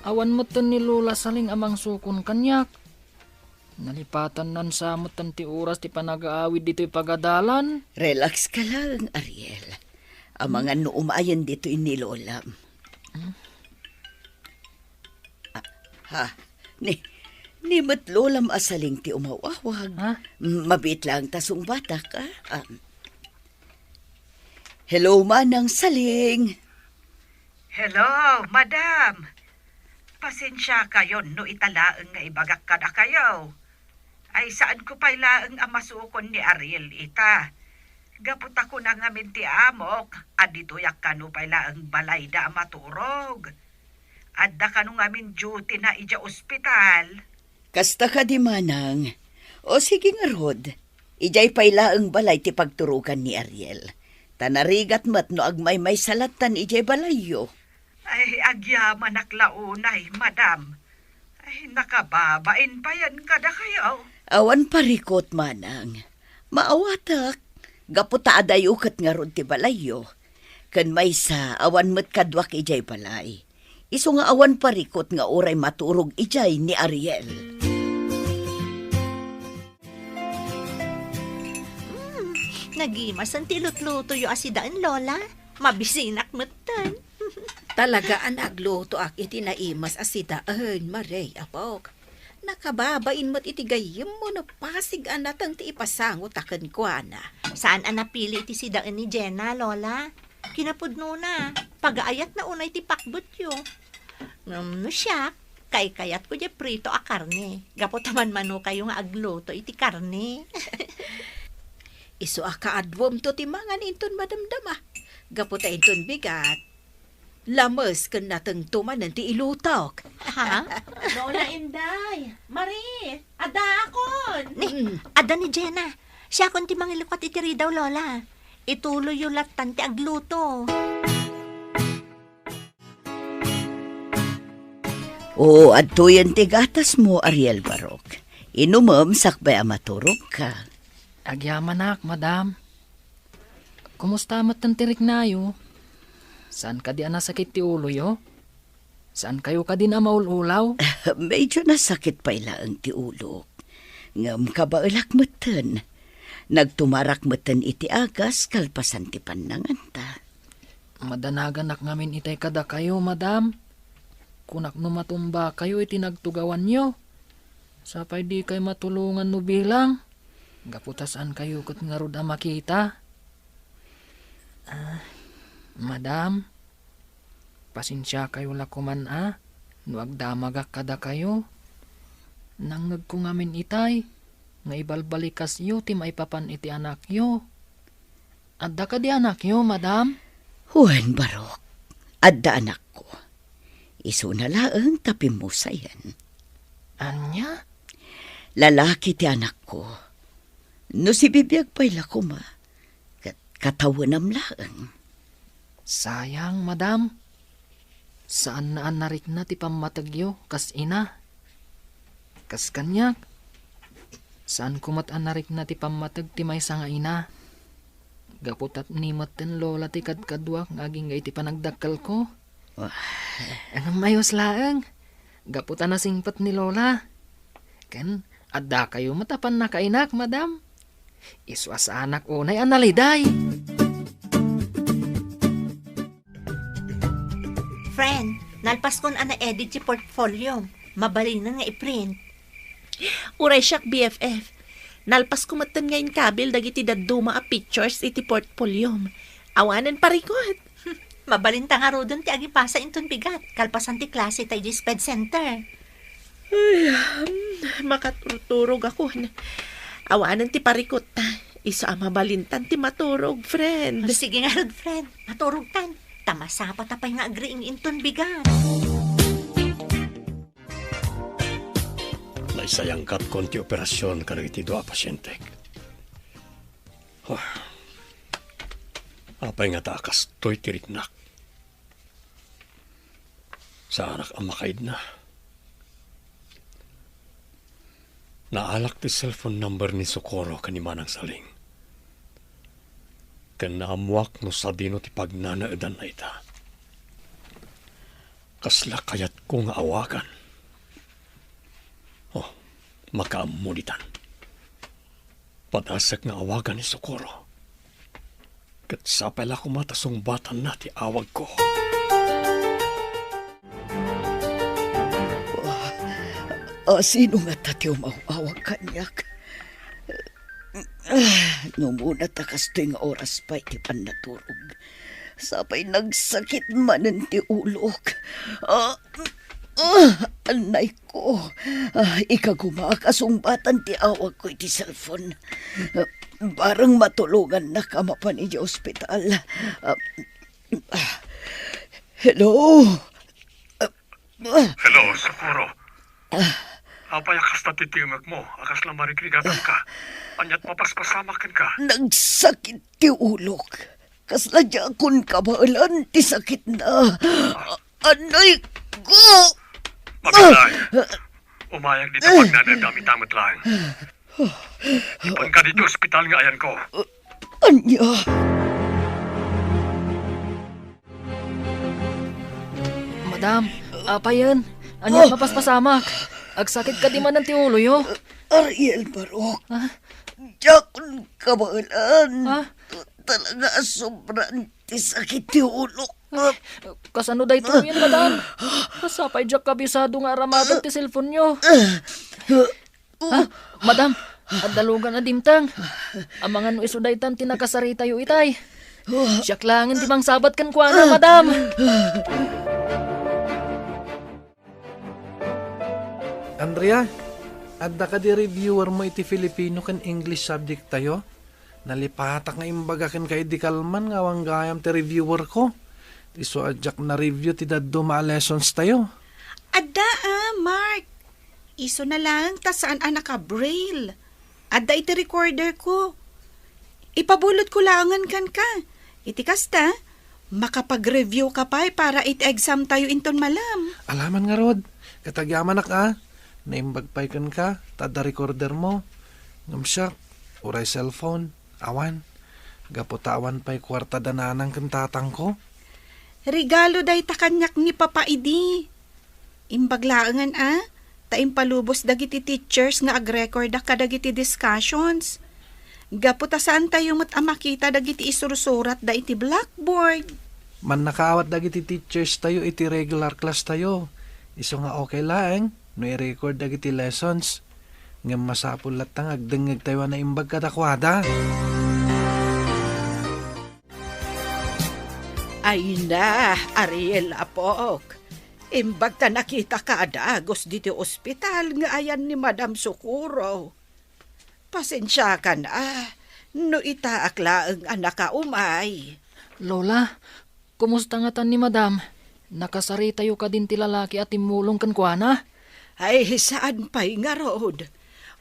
Awan metten ni Lola Saling a mangsukon kaniak. Nalipatannan sa metten ti oras ti panagaawid ditoy pagadalan. Relax ka lang, Ariel. Amangan no umayen ditoy ni Lolam. Hmm? Ah, ha? Ni, ni met Lolam a Saling ti umaw-awag. Ha? M-, mabiit lang ta sungbatak, ah. Ah. Hello, Manang Saling. Hello, madam. Pasensiakayon no ita laeng nga ibagak kadakayo. Ay, saanko pay laeng a masukon ni Ariel ita. Gapu ta kuna ngamin ti amok a ditoyak kano pay laeng balayda a maturog. Adda kano ngamin duty na idiay ospital. Kasta kadi, manang. O sige ngarud, idiay pay laeng balay ti pagturogan ni Ariel. Ta narigat met no agmaymaysa lattan idiay balayyo. Ay, agyamanak la unay, madam. Ay, nakababain payen kadakayo. Awan parikut, manang. Maawatek, gapu ta adayo ket ngarud ti balayyo. Ken maysa, awan met kaduak idiay balay. Isu nga awan parikut nga uray maturog idiay ni Ariel. Hmm, nagimasen ti lutlutoyo a sidaen, Lola. Mabisinak metten. Talaga a naglutoak iti naimas a sidaen, Marie, apok. Nakababain met iti gayyemmo no pasig a nateng ti ipasangotak kenkuana. Saan a napili iti sidaen ni Jenna, Lola. Kinapudnona, pagaayatna unay ti pakbetyo. Ngem no siak, kaykayatko diay prito a karne, gapu ta manmanokayo nga agluto iti karne. Isu a kaaduamto ti mangan inton madamdama, gapu ta inton bigat, lames ken natengto manen ti ilutok. Ha? Lola Inday, Marie, addaakon! Ni, mm, adda ni Jenna. Siakon ti mangilukat iti ridaw, Lola. Ituloyyo lattan ti agluto. O, adtoyen ti gatasmo, Ariel Barok. Inumem sakbay a maturogka. Agyamanak, madam. Kumusta metten ti riknayo? Saan kadi a nasakit ti uloyo? Saan kayo kadin a maul-ulaw? Medyo nasakit pay laeng ti ulok. Ngem kabaelak metten. Nagtumarak metten iti agas kalpasan ti pannanganta. Madanaganak ngamin itay kadakayo, madam. Kunak no matumbakayo iti nagtugawanyo. Sapay dikay matulongan no bilang. Gapu ta saan kayo ket ngarud a makita. Ah, madam, pasensiakayo la koman a no agdamagak kadakayo. Nangngegko ngamin itay nga ibalbalikasyo ti maipapan iti anakyo. Adda kadi anakyo, madam? Wen, Barok. Adda anakko. Isuna laeng ta pimmusayen. Ania? Lalaki ti anakko. No sibibiag pay la koma, ket katawenam laeng. Sayang, madam. Saanna a narikna ti pammategyo kas ina. Kas kaniak, saanko met a narikna ti pammateg ti maysa nga ina. Gapu ta ni metten lola ti kadkaduak nga agingga iti panagdakkelko. Wah. Ngem mayos laeng. Gapu ta nasingpet ni lola. Ken addakayo met a pannakainak, madam. Isu a saanak unay a naliday. Friend, nalpaskon a na-edit ti portfolio. Mabalinen nga i-print. Uray siak, B F F. Nalpasko metten nga inkabil dagiti dadduma a pictures iti portfoliom. Awanen parikut. Mabalinta ngaruden ti agipasa inton bigat, kalpasan ti klase ta idiay sped center. Ay, hmm, makaturturogakon. Awanen ti parikut. Isu a mabalintan ti maturog, friend. Sige ngarud, friend. Maturogkan. Ta masapata pay nga agriing inton bigat. Naisayangkatkon ti operasion kadagiti dua a pasientek. Huh. Apay ngata a kastoy ti riknak? Saanak a makaidna. Naalak ti cellphone number ni Socorro ken ni Manang Saling. Ken naammoak no sadino ti pagnanaedanna ita. Kasla kayatko nga awagan. Oh, makaammo ditan. Padasek nga awagan ni Socorro. Ket sapay la koma ta sungbatanna ti awagko. Ah, ah, sino ngata ti umaw-awag kaniak? Ah, no muna ta kastoy nga oras pay ti pannaturog. Sapay nagsakit manen ti ulok. Ah, ah, anay ko. Ah, ikagumaak a sungbatan ti awagko iti cellphone. Ah, bareng matulongannak a mapan idiay ospital. Ah, ah, hello? Ah, ah. Hello, Socorro. Apay a kasta ti timekmo? A kasla marigrigatanka? Ania't mapaspasamak kenka? Nagsakit ti ulok. Kasla diakon kabaelan ti sakitna. Anay ko! Mabilay. Umayag dita pagnanaedam ita met laeng. Ipanka ditoy ospital nga ayanko. Ania? Madam, apayen, ania mapaspasamak? Agsakit kadi manen ti uloyo? Ariel Barok. Ah? Diakon kabaelan. Ah? Talaga a sobran ti sakit ti ulok. Ay, kasano daytoyen, madam? Sapay diak kabisado nga aramaten ti cellphone-yo. Ah, madam, adda lugan a dimteng. Amangan no isu daytan ti nakasaritayo itay. Siak laengen ti mangsabat kenkuana, madam. Andrea, adda kadi reviewer mo iti Filipino ken English subject tayo? Nalipatak nga imbaga kenka idi kalman nga awan gayam ti reviewer ko. Isu a diak na-review ti dadduma a lessons tayo. Adda, ah, Mark. Isuna laeng ta saan a naka-braille. Adda iti recorder ko. Ipabulotko laengen kenka. Iti kasta, makapag-review ka pay para iti exam tayo inton malem. Alaman ngarud, ket agyamanak a, naimbag pay kenka, ta adda recorder mo. Ngem siak, uray cellphone, awan. Gapu ta awan pay kuarta da nanang ken tatangko. Regalo dayta kaniak ni Papa idi. Imbag laengen a, ta impalubos dagiti teachers nga agrekordak kadagiti discussions. Gapu ta saan tayo met a makita dagiti isursuratda iti blackboard. Mannakaawat dagiti teachers tayo iti regular class tayo. Isu nga okay laeng no i-record dagiti lessons. Ngem masapul latta nga agdengngeg tayo a naimbag kadakuada. Ay na, Ariel, apok. Imbag ta nakitaka a dagus ditoy ospital nga ayan ni Madam Socorro. Pasensiakan a, no itaak laeng a nakaumay. Lola, kumusta ngatan ni Madam? Nakasaritayo kadin ti lalaki a timmulong kenkuana? Ay, saan pay ngarud.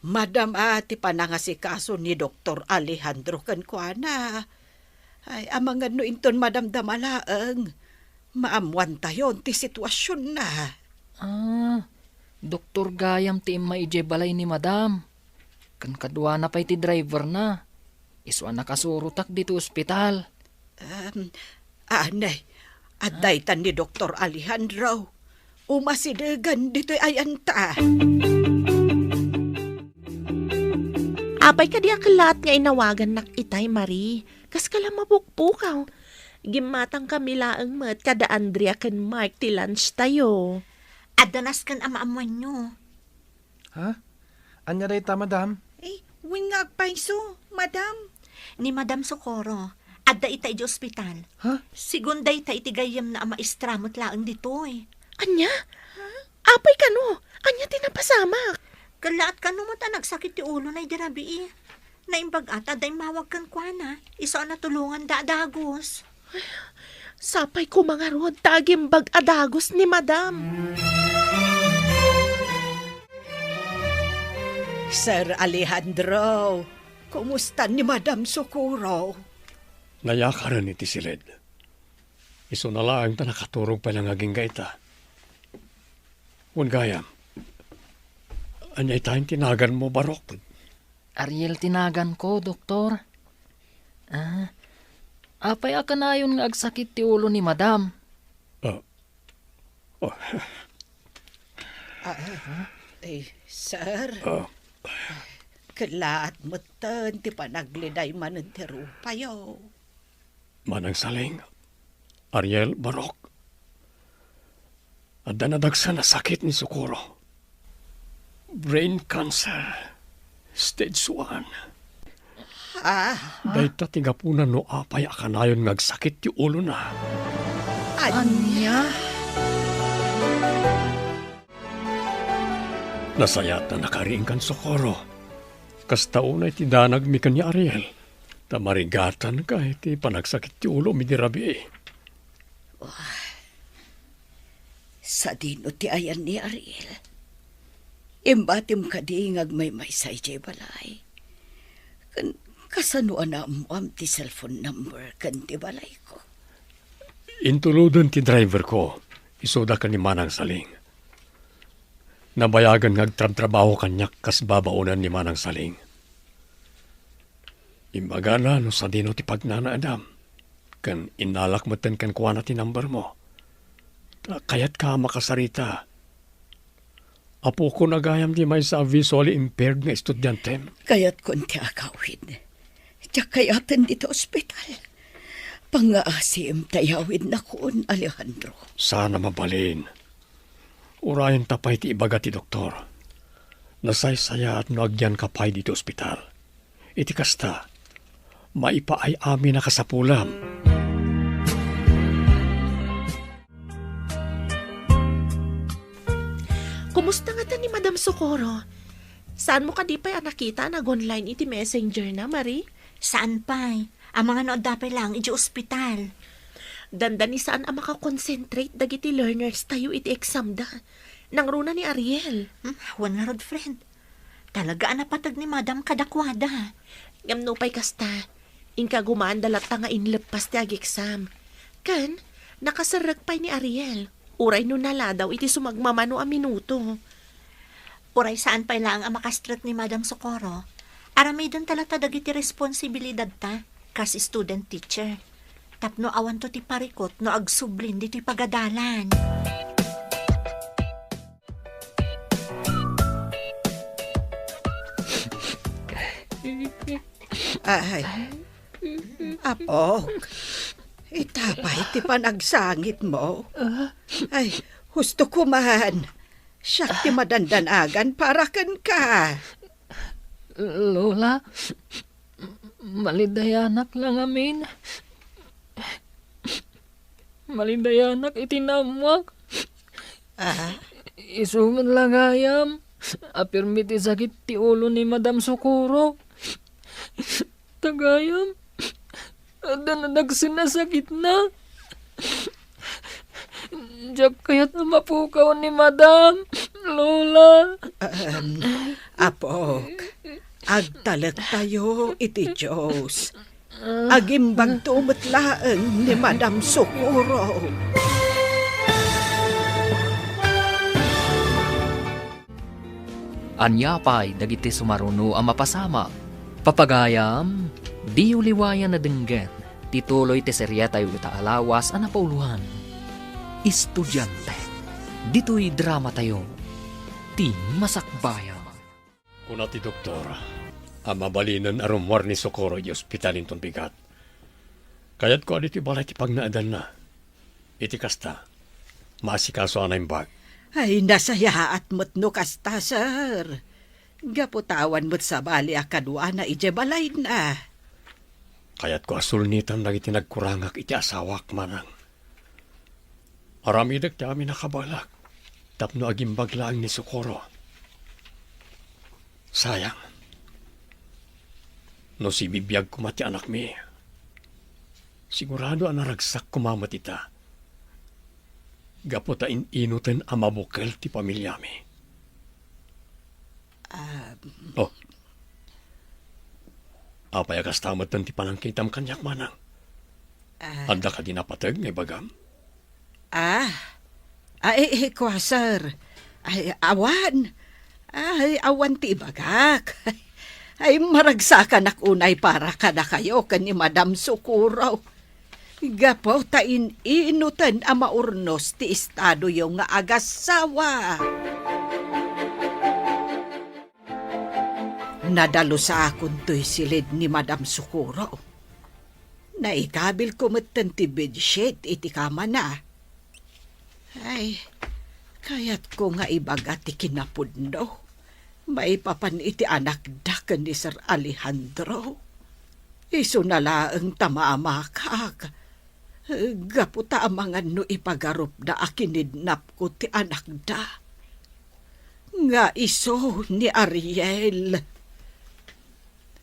Madam a ti panangasikaso ni Doktor Alejandro kenkuana. Ay, amangan no inton madamdama laeng, maammuantayon ti situasionna. Ah, doktor gayam ti immay idiay balay ni Madam. Ken kaduana pay ti driverna. Isu a nakasurotak ditoy ospital. Um, anay, adda itan ni Doktor Alejandro. Umasidegen ditoy ayanta. Apay kadi a kellaat nga inawagannak itay, Marie? Kaskala mapukpukaw. Gimmatangkami laeng met kada Andrea ken Mark ti lunch tayo. Adda nasken a maammuanyo. Ha? Ania dayta, madam? Eh, wen nga agpayso, madam. Ni Madam Socorro, adda ita idiay ospital. Ha? Sigun dayta iti gayyemna a maestra met laeng ditoy. Ania? Apay kano? Ania ti napasamak? Kellaat kano met a nagsakit ti ulona idi rabii. Naimbag a ta adda immawag kenkuana, isu a natulonganda a dagus. Sapay koma ngarud ta agimbag a dagus ni madam. Sir Alejandro, kumusta ni Madam Socorro? Nayakaren iti siled. Isuna laeng ta nakaturog pay la nga agingga ita. Wen gayam, ania ita ti naganmo, Barok? Ariel ti naganko, Doktor. Ah, apay a kanayon nga agsakit ti ulo ni Madam? Ah. Oh. Ah, eh, sir. Ah. Kellaat metten ti panagledaymanen ti rupayo. Manang Saling, Ariel, Barok, adda nadagsen a sakit ni Socorro. Brain cancer, stage one. Ah? Dayta ti gapuna no apay a kanayon nga agsakit ti ulona. Ania? Nasayaat a nakariingkan, Socorro. Kasta unay ti danagmi ken ni Ariel. Ta marigatanka iti panagsakit ti ulomi idi rabii. Wah, sadino ti ayan ni Ariel? Imbatim kadi nga agmaymaysa idiay balay? Ken kasano a naammoam ti cellphone number ken ti balayko? Intuloden ti driverko, isuda ken ni Manang Saling. Nabayagen nga agtrabtrabaho kaniak kas babaonen ni Manang Saling. Imbagana no sadino ti pagnanaedam, ken innalak metten kenkuana ti numbermo. Ta kayatka a makasarita. Apokon a gayam ti maysa a visually impaired nga estudiantem. Kayatkon ti agawid. Diak kayaten dita ospital. Pangngaasim ta iyawidnakon, Alejandro. Saan a mabalin. Urayenta pay ti ibaga ti doktor. Nasaysayaat no agyanka pay dita ospital. Iti kasta, maipaay amin a kasapulam. Kumusta ngata ni Madam Socorro? Saanmo kadi pay a nakita a nag-online iti messenger na, Marie? Saan pay. Amangan no adda pay laeng idiay ospital. Dandani saan a makakonsentrate dagiti learners tayo iti exam da. Nangruna ni Ariel. Hmm, wen ngarud, friend. Talaga a napateg ni Madam kadakuada. Ngem nupay kasta, Inka gumaanda latta nga inleppas ti ageksam. Ken, nakaserrek pay ni Ariel. Uray no naladaw iti sumagmamano a minuto. Uray saan pay laeng a makastrek ni Madam Socorro, aramidenta latta dagiti responsibilidadta kas student teacher. Tapno awanto ti parikut no agsublin ditoy pagadalan. Ay, apok, ita pay ti panagsangitmo? Ay, husto ko man. Siak ti madandanagan para kenka. Lola, malidayanak la ngamin. Malidayanak iti naammoak. Ah? Isu met la gayam a pirmi ti sakit ti ulo ni Madam Socorro. Ta gayam, adda nadagsen a sakitna. Diak kayat a mapukaw ni Madam, Lola. Ahem, apok, agtalektayo iti Dios. Agimbagto met laeng ni Madam Socorro. Ania pay dagiti sumaruno a mapasamak? Papagayam, diyo liwayan a denggen ti tuloy ti serietayo ita a lawas a napauloan, Estudiante. Ditoy dramatayo, Ti Masakbayan. Kuna ti doktor a mabalinen a rummuar ni Socorro iti ospital inton bigat. Kayatko a ditoy balay ti pagnaedanna. Iti kasta, maasikaso a naimbag. Ay, nasayaat met no kasta, sir. Gapu ta awan met sabali a kaduana idiay balayna. Kayatko a sulnitan dagiti nagkurangak iti asawak, manang. Aramidek ti amin a kabaelak tapno agimbag laeng ni Socorro. Sayang. No sibibiag koma ti anakmi, sigurado a naragsak koma met ita. Gapu ta in-inuten a mabukel ti pamiliami. Ah. Oh. Apay a kasta metten ti panangkitam kaniak, manang? Ah. Adda kadi napateg nga ibagam? Ah. Ay, eh, kua, sir. Ay, awan. Ay, awan ti ibagak. Ay, maragsakanak unay para kadakayo ken ni Madam Socorro. Gapu ta in-inuten a maurnos ti estadoyo nga agassawa. Nadalus a kontoy silid ni Madam Socorro. Naikabilko metten ti bedsheet iti kamana. Ay, kayatko nga ibaga ti kinapudno maipapan iti anakda ken ni Sir Alejandro. Isuna laeng ta maamakak, gapu ta amangan no ipagarupda a kinidnapko ti anakda. Nga isu ni Ariel.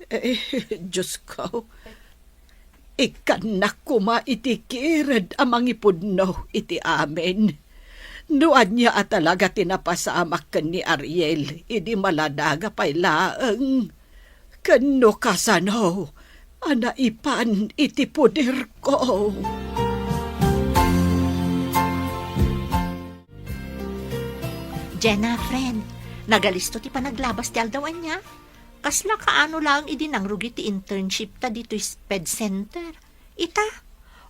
Eh, Diosko, ikkannak koma iti kired a mangipudno iti amin. No ania a talaga ti napasamak ken ni Ariel idi maladaga pay laeng, ken no kasano a naipan iti poderko. Jenna, friend, nagalisto ti panaglabas ti aldaw ania? Kasla kaano laeng idi nangrugi ti internship ta ditoy SPED Center. Ita,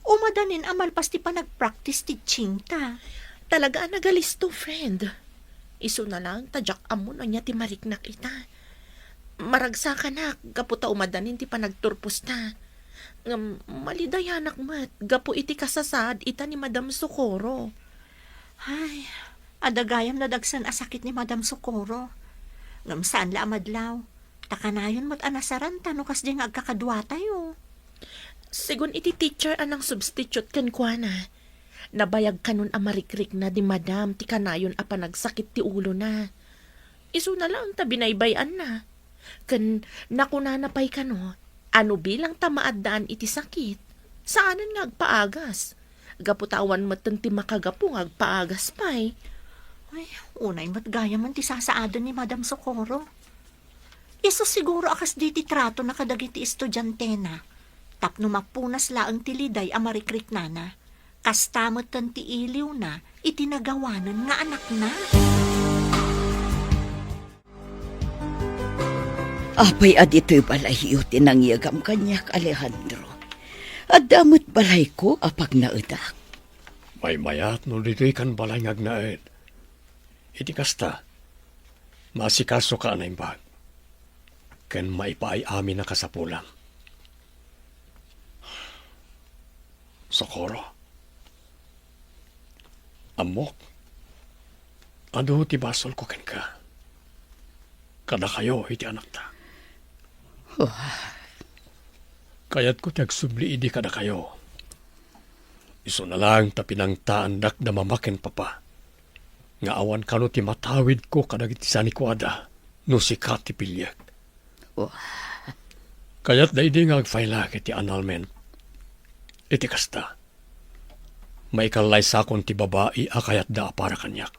umadanin a malpas ti panagpractice teaching ta. Talaga a nagalisto, friend. Isuna laeng ta diak ammo no ania ti mariknak ita. Maragsakanak gapu ta umadanin ti panagturpos ta. Ngem malidayanak met gapu iti kasasaad ita ni Madam Socorro. Ay, adda gayam nadagsen a sakit ni Madam Socorro. Ngem saan la a madlaw. Ta kanayon met a nasaranta no kasdiay nga agkakaduatayo. Sigun iti teacher a nangsubstitute kenkuana, nabayag kanon a marikrikna di madam ti kanayon a panagsakit ti ulona. Isuna laeng ta binaybay-anna. Ken nakunana pay kano, a no bilang ta maaddaan iti sakit, saanen nga agpaagas. Gapu ta awan metten ti makagapu nga agpaagas pay. Ay, unay met gayamen ti sasaaden ni Madam Socorro. Isu siguro a kasdi ti tratona kadagiti estudiantena. tapno mapunas laeng ti liday a marikriknana. Kasta metten ti iliwna iti nagawanen nga anakna. Apay a ditoy balayyo ti nangyegam kaniak, Alejandro? Adda met balayko a pagnaedak. Maymayat no ditoy kan balay nga agnaed. Iti kasta, maasikasoka a naimbag, ken maipaay amin a kasapulam. Socorro, ammok, adu ti basolko kenka, kadakayo iti anakta. Kayatko ti agsubli idi kadakayo. Isuna laeng ta pinangtaandak da mama ken papa, nga awan kano ti matawidko kadagiti sanikuada no sika ti piliek. Wa- Kayatda idi nga agfailak iti annulment. Iti kasta, maikallaysakon ti babai a kayatda a para kaniak.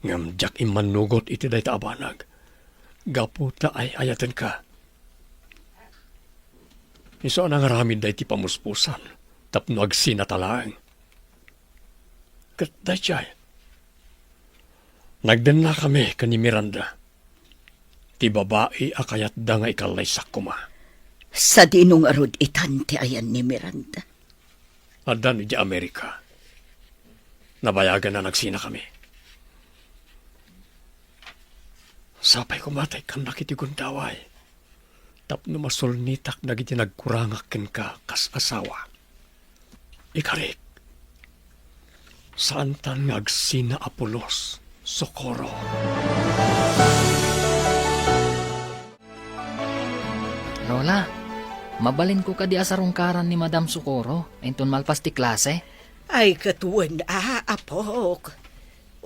Ngem diak immannugot iti dayta a banag, gapu ta ay-ayatenka. Isu a nangaramid daydi pamuspusan tapno agsinata laeng. Ket daydiay, nagdennakami ken ni Miranda, ti babai a kayatda nga ikallaysak koma. Sadino ngarud itan ti ayan ni Miranda? Addan idiay Amerika. Nabayagan a nagsinakami. Sapay koma ta ikkannak iti gundaway tapno masulnitak dagiti nagkurangak kenka kas asawa. Ikarik, saantan nga agsina a pulos, Socorro. Lola, mabalinko kadi a sarungkaran ni Madam Socorro inton malpas ti klase? Ay, ket wen a, apok.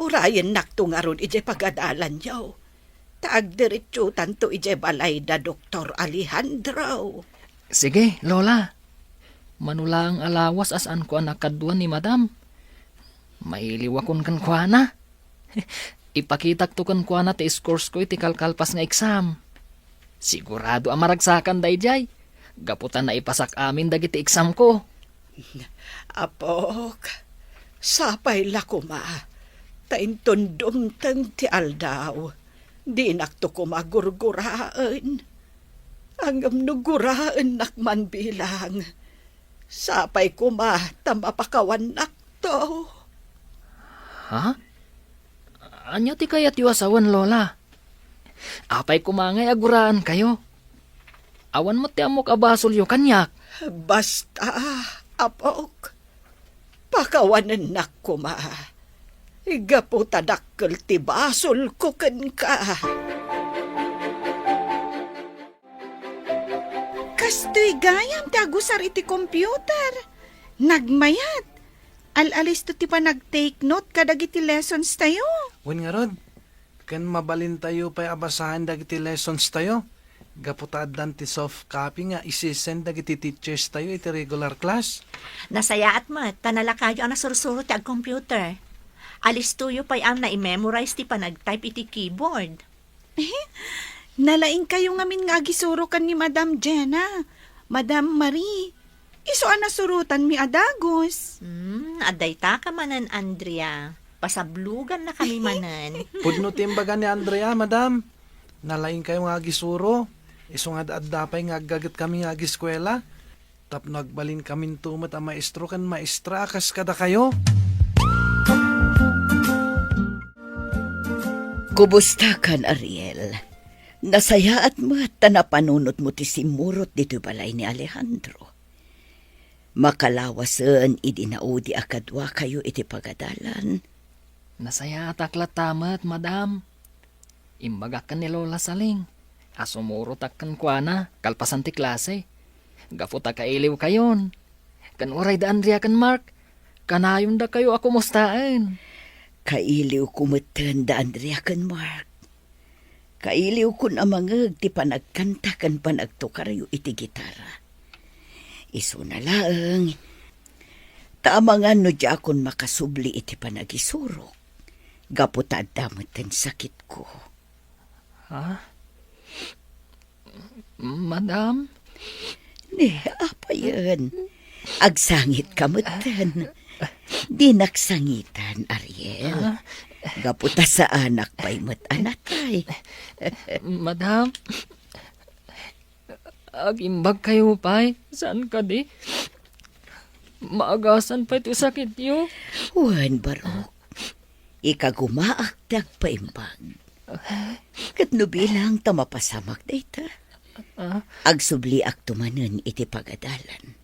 Urayennakto ngarud idiay pagadalanyo. Ta agdiretsotanto idiay balay da Doktor Alejandro. Sige, Lola. Mano laeng a lawas a saanko a nakadua ni Madam. Mailiwakon kenkuana. Ipakitakto kenkuana ti scores ko iti kalkalpas nga exam. Sigurado a maragsakan daydiay, gapu ta naipasak amin dagiti exam ko. Apok, sapay la koma, ta inton dumteng ti aldaw, dinakto koma gurguraen. Ngem no guraennak man bilang, sapay koma ta mapakawannakto. Ha? Ania ti kayatyo a sawen, Lola? Apay koma ngay a guraenkayo? Awan met ti ammok a basolyo kaniak. Basta, apok, pakawanennak koma. Gapu ta dakkel ti basolko kenka. Kastoy gayam ti agusar iti computer. Nagmayat. Al-alisto ti panag-take note kadagiti lessons tayo. Wen ngarud, ken mabalintayo pay a basaen dagiti lessons tayo. Gapu ta addan ti soft copy nga isi-send dagiti teachers tayo iti regular class. Nasayaat met, ta nalakayo a nasursuro ti ag-computer. Alistoyo pay a nai-memorize ti panag-type iti keyboard. Nalaingkayo ngamin nga agisuro ken ni Madam Jenna, Madam Marie. Isu a nasurotanmi a dagus. Hmm, adda ita ka manen, Andrea. Pasablogannakami manen. Pudno ti imbaga ni Andrea, Madam. Nalaingkayo nga agisuro. Isu nga adda pay nga aggagetkami nga agiskuela. Tapno agbalinkaminto met a maestro ken maestra a kas kadakayo. Kubustakan, Ariel? Nasayaat met ta napanunotmo ti simmurot ditoy balay ni Alejandro. Makalawasen idi naudi a kaduakayo iti pagadalan. Nasayaatak latta met, Madam. Imbagak ken ni Lola Saling a sumurotak kenkuana kalpasan ti klase. Gapu ta kailiwkayon. Ken uray da Andrea ken Mark, kanayon dakayo a kumustaen. Kailiwko metten da Andrea ken Mark. Kailiwkon a mangeg ti panagkanta ken panagtukaryo iti gitara. Isuna laeng, ta amangan no diakon makasubli iti panagisurok, gapu ta adda metten sakitko. Ha? Madam? Ni, apayen. Agsangitka metten. Dinak sangitan, Ariel. Ah? Gapu ta saanak pay met a natay. Madam, agimbagkayo pay, saan kadi? Maagasan pay ti sakityo. Wen, barok. Ikagumaak ti agpaimbag. Ket no bilang ta mapasamak dayta, ah? Agsubliakto manen iti pagadalan.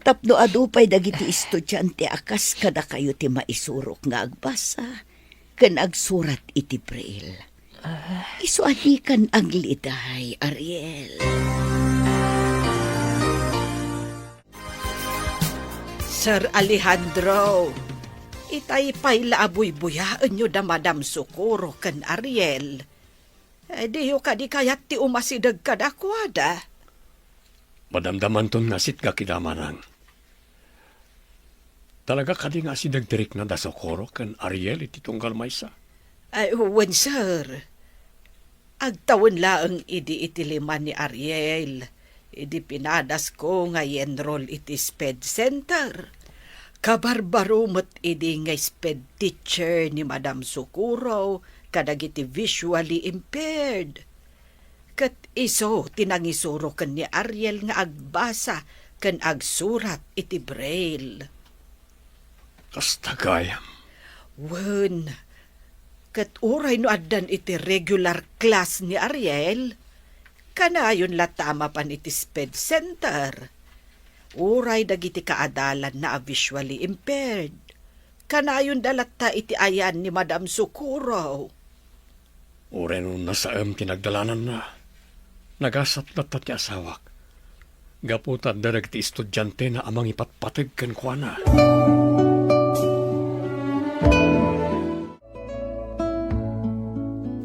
Tapno adu pay dagiti estudiante a kas kadakayo ti maisurok nga agbasa ken agsurat iti braille. Ah. Isu a dikan agliday, Ariel. Sir Alejandro, itay pay la a buybuyaenyo da Madam Socorro ken Ariel. Eh, diyo kadi kayat ti umasideg kadakuada? Madamdamanton nga sitgak ida, manang. Talaga kadi nga asideg ti rikna da Socorro ken Ariel iti tunggal maysa? Ay, wen, sir. Agtawen laeng idi iti lima ni Ariel, idi pinadasko nga i-enroll iti SPED Center. Kabarbaro met idi nga SPED teacher ni Madam Socorro kadagiti visually impaired. Ket isu ti nangisuro ken ni Ariel nga agbasa ken agsurat iti braille. Kasta gayam. Wen, ket uray no addan iti regular class ni Ariel, kanayon latta a mapan iti SPED Center. Uray dagiti kaadalanna a visually impaired, kanayonda latta iti ayan ni Madam Socorro. Uray no nasaem ti nagdalananna, nagasat latta ti asawak. Gapu ta adda dagiti estudiantena a mangipatpateg kenkuana.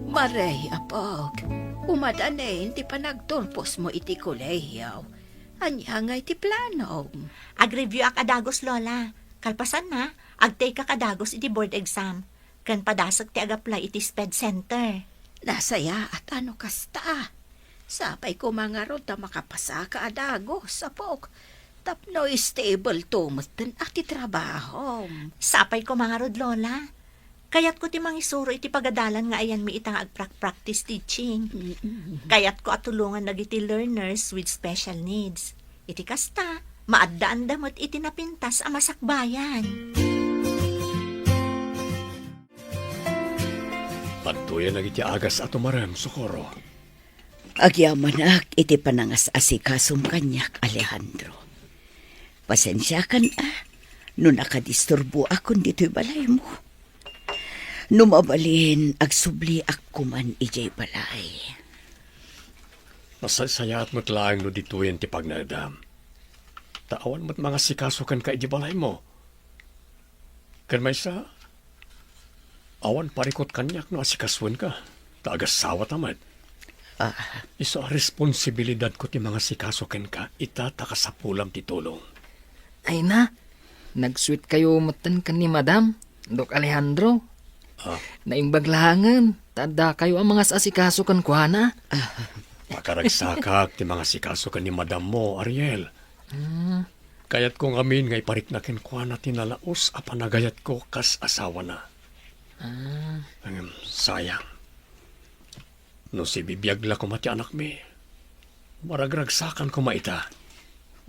Marey, apok, umadanin ti panagturposmo iti kolehiyo. Ania ngay ti planom? Ag-review ak a dagus, Lola. Kalpasanna, agtekak a dagus iti board exam. Ken padasek ti ag-apply iti SPED Center. Nasayaat a no kasta. Sapay koma ngarud ta makapasaka a dagus, apok. Tapno stable to metten a ti trabahom. Sapay koma ngarud, Lola. Kayatko ti mangisuro iti pagadalan nga ayanmi ita nga agprak-practice teaching. Mm-mm. Kayatko a tulongan dagiti learners with special needs. Iti kasta, maaddaanda met iti napintas a masakbayan. Adtoyen dagiti agas a tumarem, Socorro. Agyamanak iti panangas-asikasom kaniak, Alejandro. Pasensiakan a no nakadisturboakon ditoy balaymo. No mabalin, agsubliak koman idiay balay. Masaysayaat met laeng no ditoyen ti pagnaedam. Ta awan met mangasikaso kenka idiay balaymo. Ken maysa, awan parikut kaniak no asikasoenka, ta agasawata met. Ah. Isu a responsibilidadko ti mangasikaso kenka ita ta kasapulam ti tulong. Ay na, nagsuitkayo metten ken ni Madam, Doc Alejandro. Ah. Naimbag laengen, ta addakayo a mangas-asikaso kenkuana. Ah. Pakaragsakak ti mangasikaso ken ni Madammo, Ariel. Hmm. Kayatko ngamin nga iparikna kenkuana ti nalaus a panagayatko kas asawana. Ah. Ngem, sayang. No sibibiag la koma ti anakmi, maragragsakan koma ita.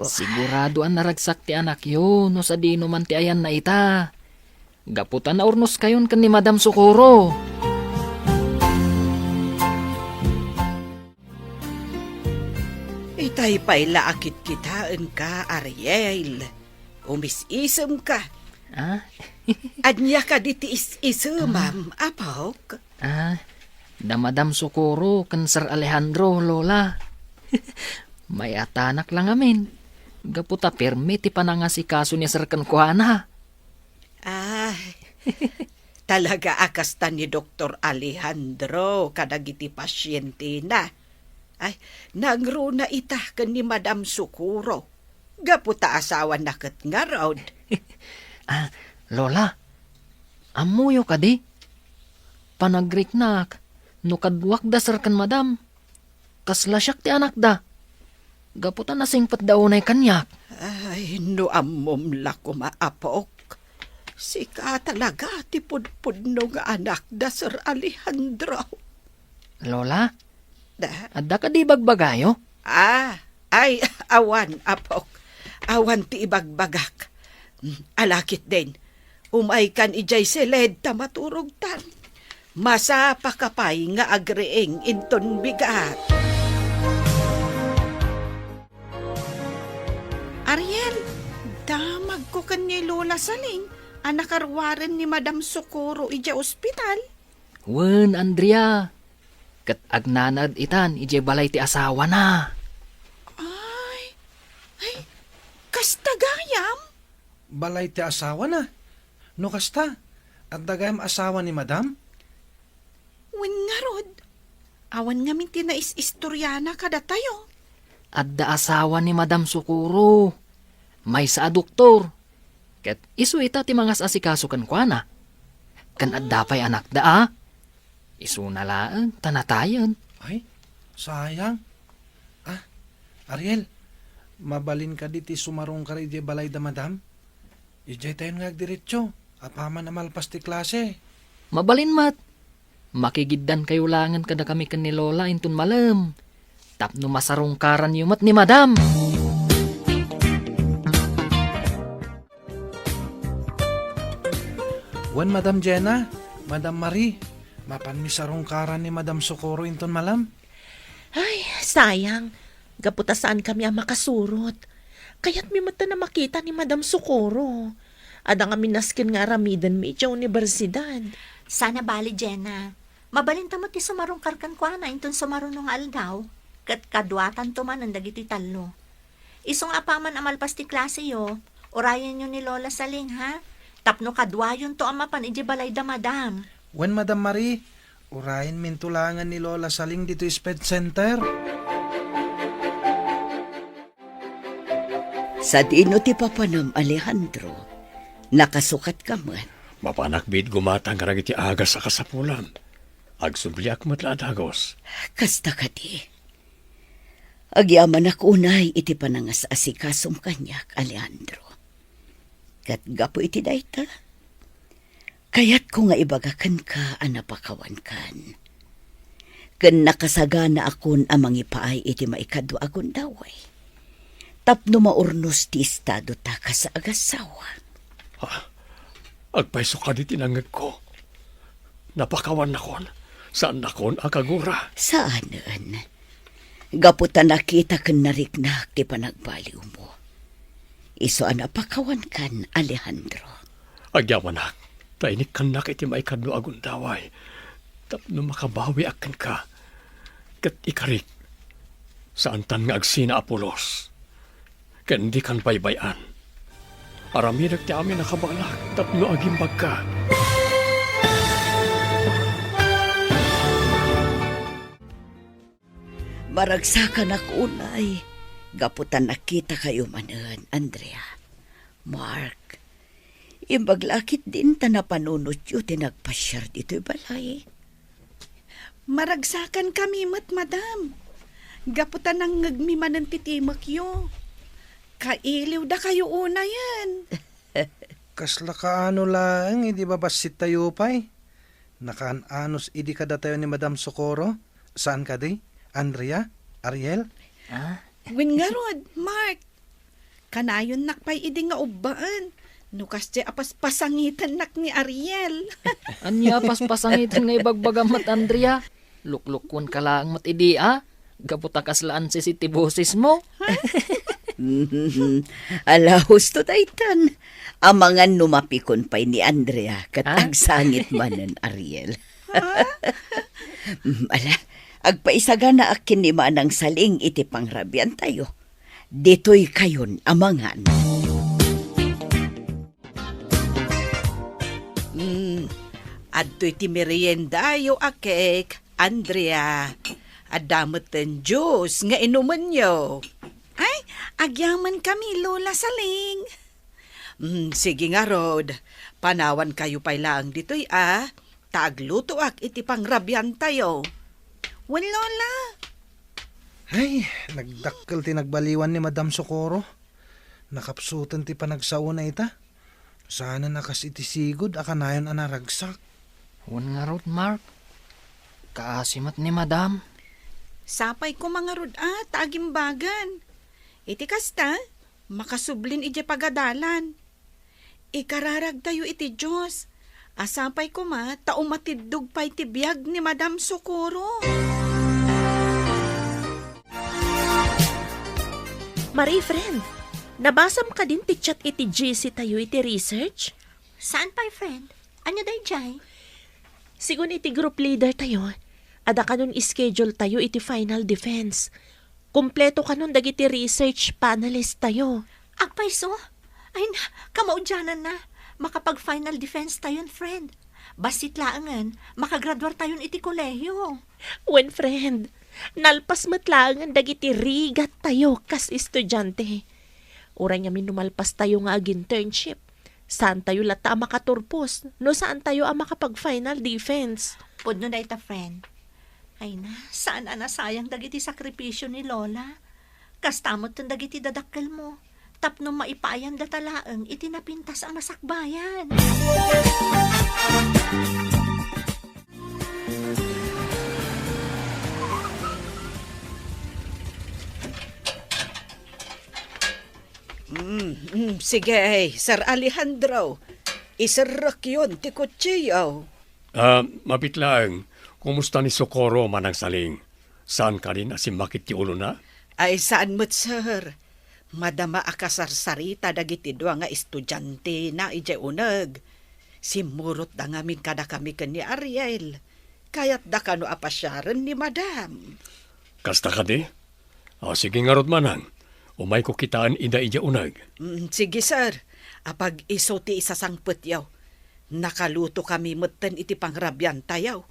Sigurado a naragsak ti anakyo no sadino man ti ayanna ita. Gapu ta naurnoskayon ken ni Madam Socorro. Itay pay la a kitkitaenka, Ariel. Umis-isemka. Ah? Ania kadi ti is-isemam, apok? Ah, da Madam Socorro ken Sir Alejandro, Lola. Mayatanak la ngamin. Gapu ta permi ti panangasikaso ni Sir kenkuana. Ah, talaga a kasta ni Doktor Alejandro kadagiti pasientena. Ay, nangruna ita ken ni Madam Socorro. Gapu ta asawana ket ngarud. Ah, Lola, ammoyo kadi? Panagriknak, no kaduak da Sir ken Madam, kasla siak ti anakda. Gapu ta nasingpetda unay kaniak. Ay, no ammom la koma, apok. Sika talaga ti pudpudno nga anak da Sir Alejandro. Lola, Da? Adda kadi ibagbagayo? Ah, ay, awan, apok. Awan ti ibagbagak. Mm, ala ketdin. Umaykan idiay siled ta maturogtan. Masapaka pay nga agriing inton bigat. Ariel, damagko ken ni Lola Saling a nakaruaren ni Madam Socorro idiay ospital. Wen, Andrea. Ket agnanaed itan idiay balay ti asawana. Ay, ay, kasta gayam? Balay ti asawana? No kasta, adda gayam asawa ni Madam? Wen ngarud, awan ngamin ti nais-istoriana kadatayo. Adda asawa ni Madam Socorro. Maysa a doktor. Ket isu ita ti mangas-asikaso kenkuana. Ken adda pay anakda a. Isuna laeng ta natayen. Ay, sayang. Ah, Ariel, mabalin kadi ti sumarungkar idiay balay da Madam? Idiay tayon nga agdiretso, apaman a malpas ti klase. Mabalin met. Makigiddankayo laengen kadakami ken ni Lola inton malem, tapno masarungkaranyo met ni Madam. Wen, Madam Jenna, Madam Marie, mapanmi sarungkaran ni Madam Socorro inton malem? Ay, sayang. Gapu ta saankami a makasurot. Kayatmi met a makita ni Madam Socorro. Adda ngamin nasken nga aramidenmi idiay universidad. Saan a bali, Jenna. Mabalinta met ti sumarungkar kenkuana inton sumaruno nga aldaw. Ket kaduatanto manen dagiti tallo. Isu nga apaman a malpas ti klaseyo, urayenyo ni Lola Saling, ha? Tapno kaduayonto a mapan idiay balay da Madam. Wen, Madam Marie, urayenminto laengen ni Lola Saling ditoy Sped Center. Sadino ti papanam, Alejandro? Nakasukatka met? Mapanak met gumatang kadagiti agas a kasapulam. Agsubliak met la a dagus. Kasta kadi. Agyamanak unay iti panangas-asikasom kaniak, Alejandro. Ket gapu iti dayta, kayatko nga ibaga kenka a napakawankan. Ken nakasaganaakon a mangipaay iti maikadua a gundaway tapno maurnos ti estadota kas agassawa. Ah, agpayso kadi ti nangngegko. Napakawannakon, saannakon a kagura. Saanen. Gapu ta nakita ken nariknak ti panagbaliwmo. Isu a napakawankan, Alejandro. Agyamanak, ta inikkannak iti maikadua a gundaway tapno makabawiak kenka. Ket ikarik, saantan nga agsina a pulos. Ken dikan baybay-an. Aramidek ti amin a kabalak tapno agimbagka. Maragsakanak unay, gapu ta nakitakayo manen, Andrea. Mark, imbag la ketdin ta napanunotyo ti nagpasiar ditoy balay. Maragsakankami met, madam. Gapu ta nangngegmi manen ti timekyo. Kailiwdakayo unayen. Kasla kaano laeng idi babassit tayo pay? Nakaan-anos idi kadatayo ni Madam Socorro? Saan kadi? Andrea? Ariel? Ah? Wen ngarud, Mark. Kanayonnak pay idi nga ubbaen no kasdiay a paspasangitennak ni Ariel. Ania a paspasangiten nga ibagbagam met, Andrea? Luklukkuenka laeng met idi a, gapu ta kasla ansisi ti bosesmo. Ala, husto daytan. Amangan no mapikon pay ni Andrea ket Ah? agsangit manen, Ariel. Mm, ala, agpaisaganaak ken ni Manang Saling iti pangrabiantayo. Ditoy kayon a mangan. Mm, adtoy ti meriendayo a cake, Andrea. Adda metten juice nga inumenyo. Ay, agyamankami, Lola Saling. Mm, sige ngarud, panawankayo pay laeng ditoy a, ta aglutoak iti pangrabiantayo. Wen, Lola. Ay, nagdakkel ti nagbaliwan ni Madam Socorro. Nakapsuten ti panagsaona ita. Saanen a kas iti sigud a kanayon a naragsak. Wen ngarud, Mark. Kaasi met ni Madam. Sapay koma ngarud a ta agimbagan. Iti kasta, makasublin idiay pagadalan. Ikararagtayo iti Dios. A sapay koma ta umatiddog pay ti biag ni Madam Socorro. Marie, friend, nabasam kadin ti chat iti G C tayo iti research? Saan pay, friend? Ania daydiay? Sigun iti group leader tayo, adda kanon schedule tayo iti final defense. Kompleto kanon dagiti research panelist tayo. Agpayso? Ay na, kamaudiananna. Makapag-final defense tayon, friend. Bassit laengen, makagraduar tayon iti kolehiyo. Wen, friend, nalpas met laengen dagiti rigat tayo kas estudiante. Uray ngamin no malpas tayo nga ag-internship, saan tayo latta a makaturpos no saan tayo a makapag-final defense. Pudno dayta, friend. Ay na, saan a nasayang dagiti sakripisio ni Lola. Kasta metten dagiti dadakkelmo, tapno maipaayandata laeng iti napintas a masakbayan. Mm, mm, sige, Sir Alejandro. Iserrekyon ti kutsiyo. Ah, mabit laeng, kumusta ni Socorro, Manang Saling? Saan kadin a simmakit ti ulona? Ay, saan met, sir. Madama a kasarsarita dagiti dua nga estudiantena idiay uneg. Simmurotda ngamin kadakami ken ni Ariel. Kayatda kano a pasiaren ni Madam. Kasta kadi? Ah, sige ngarud, Manang. Umayko kitaen ida idiay uneg. Mm, sige, sir. Apag isu ti isasangpetyo. Nakalutokami metten iti pangrabiantayo.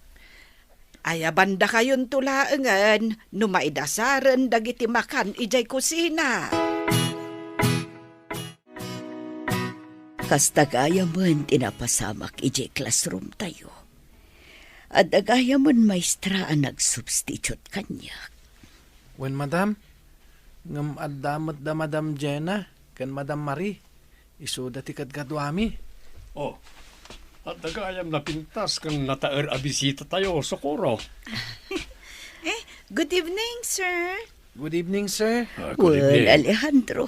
Ayabandakayonto laengen no maidasaren dagiti makan idiay kusina. Kasta gayamen ti napasamak idiay classroom tayo. Adda gayamen maestra a nagsubstitute kaniak. Wen, madam, ngem adda met da Madam Jenna ken Madam Marie. Isuda ti kadkaduami. Oh, adda gayam napintas ken nataer a bisita tayo, Socorro. Eh, good evening, sir. Good evening, sir. Ah, good Wen, evening. Alejandro.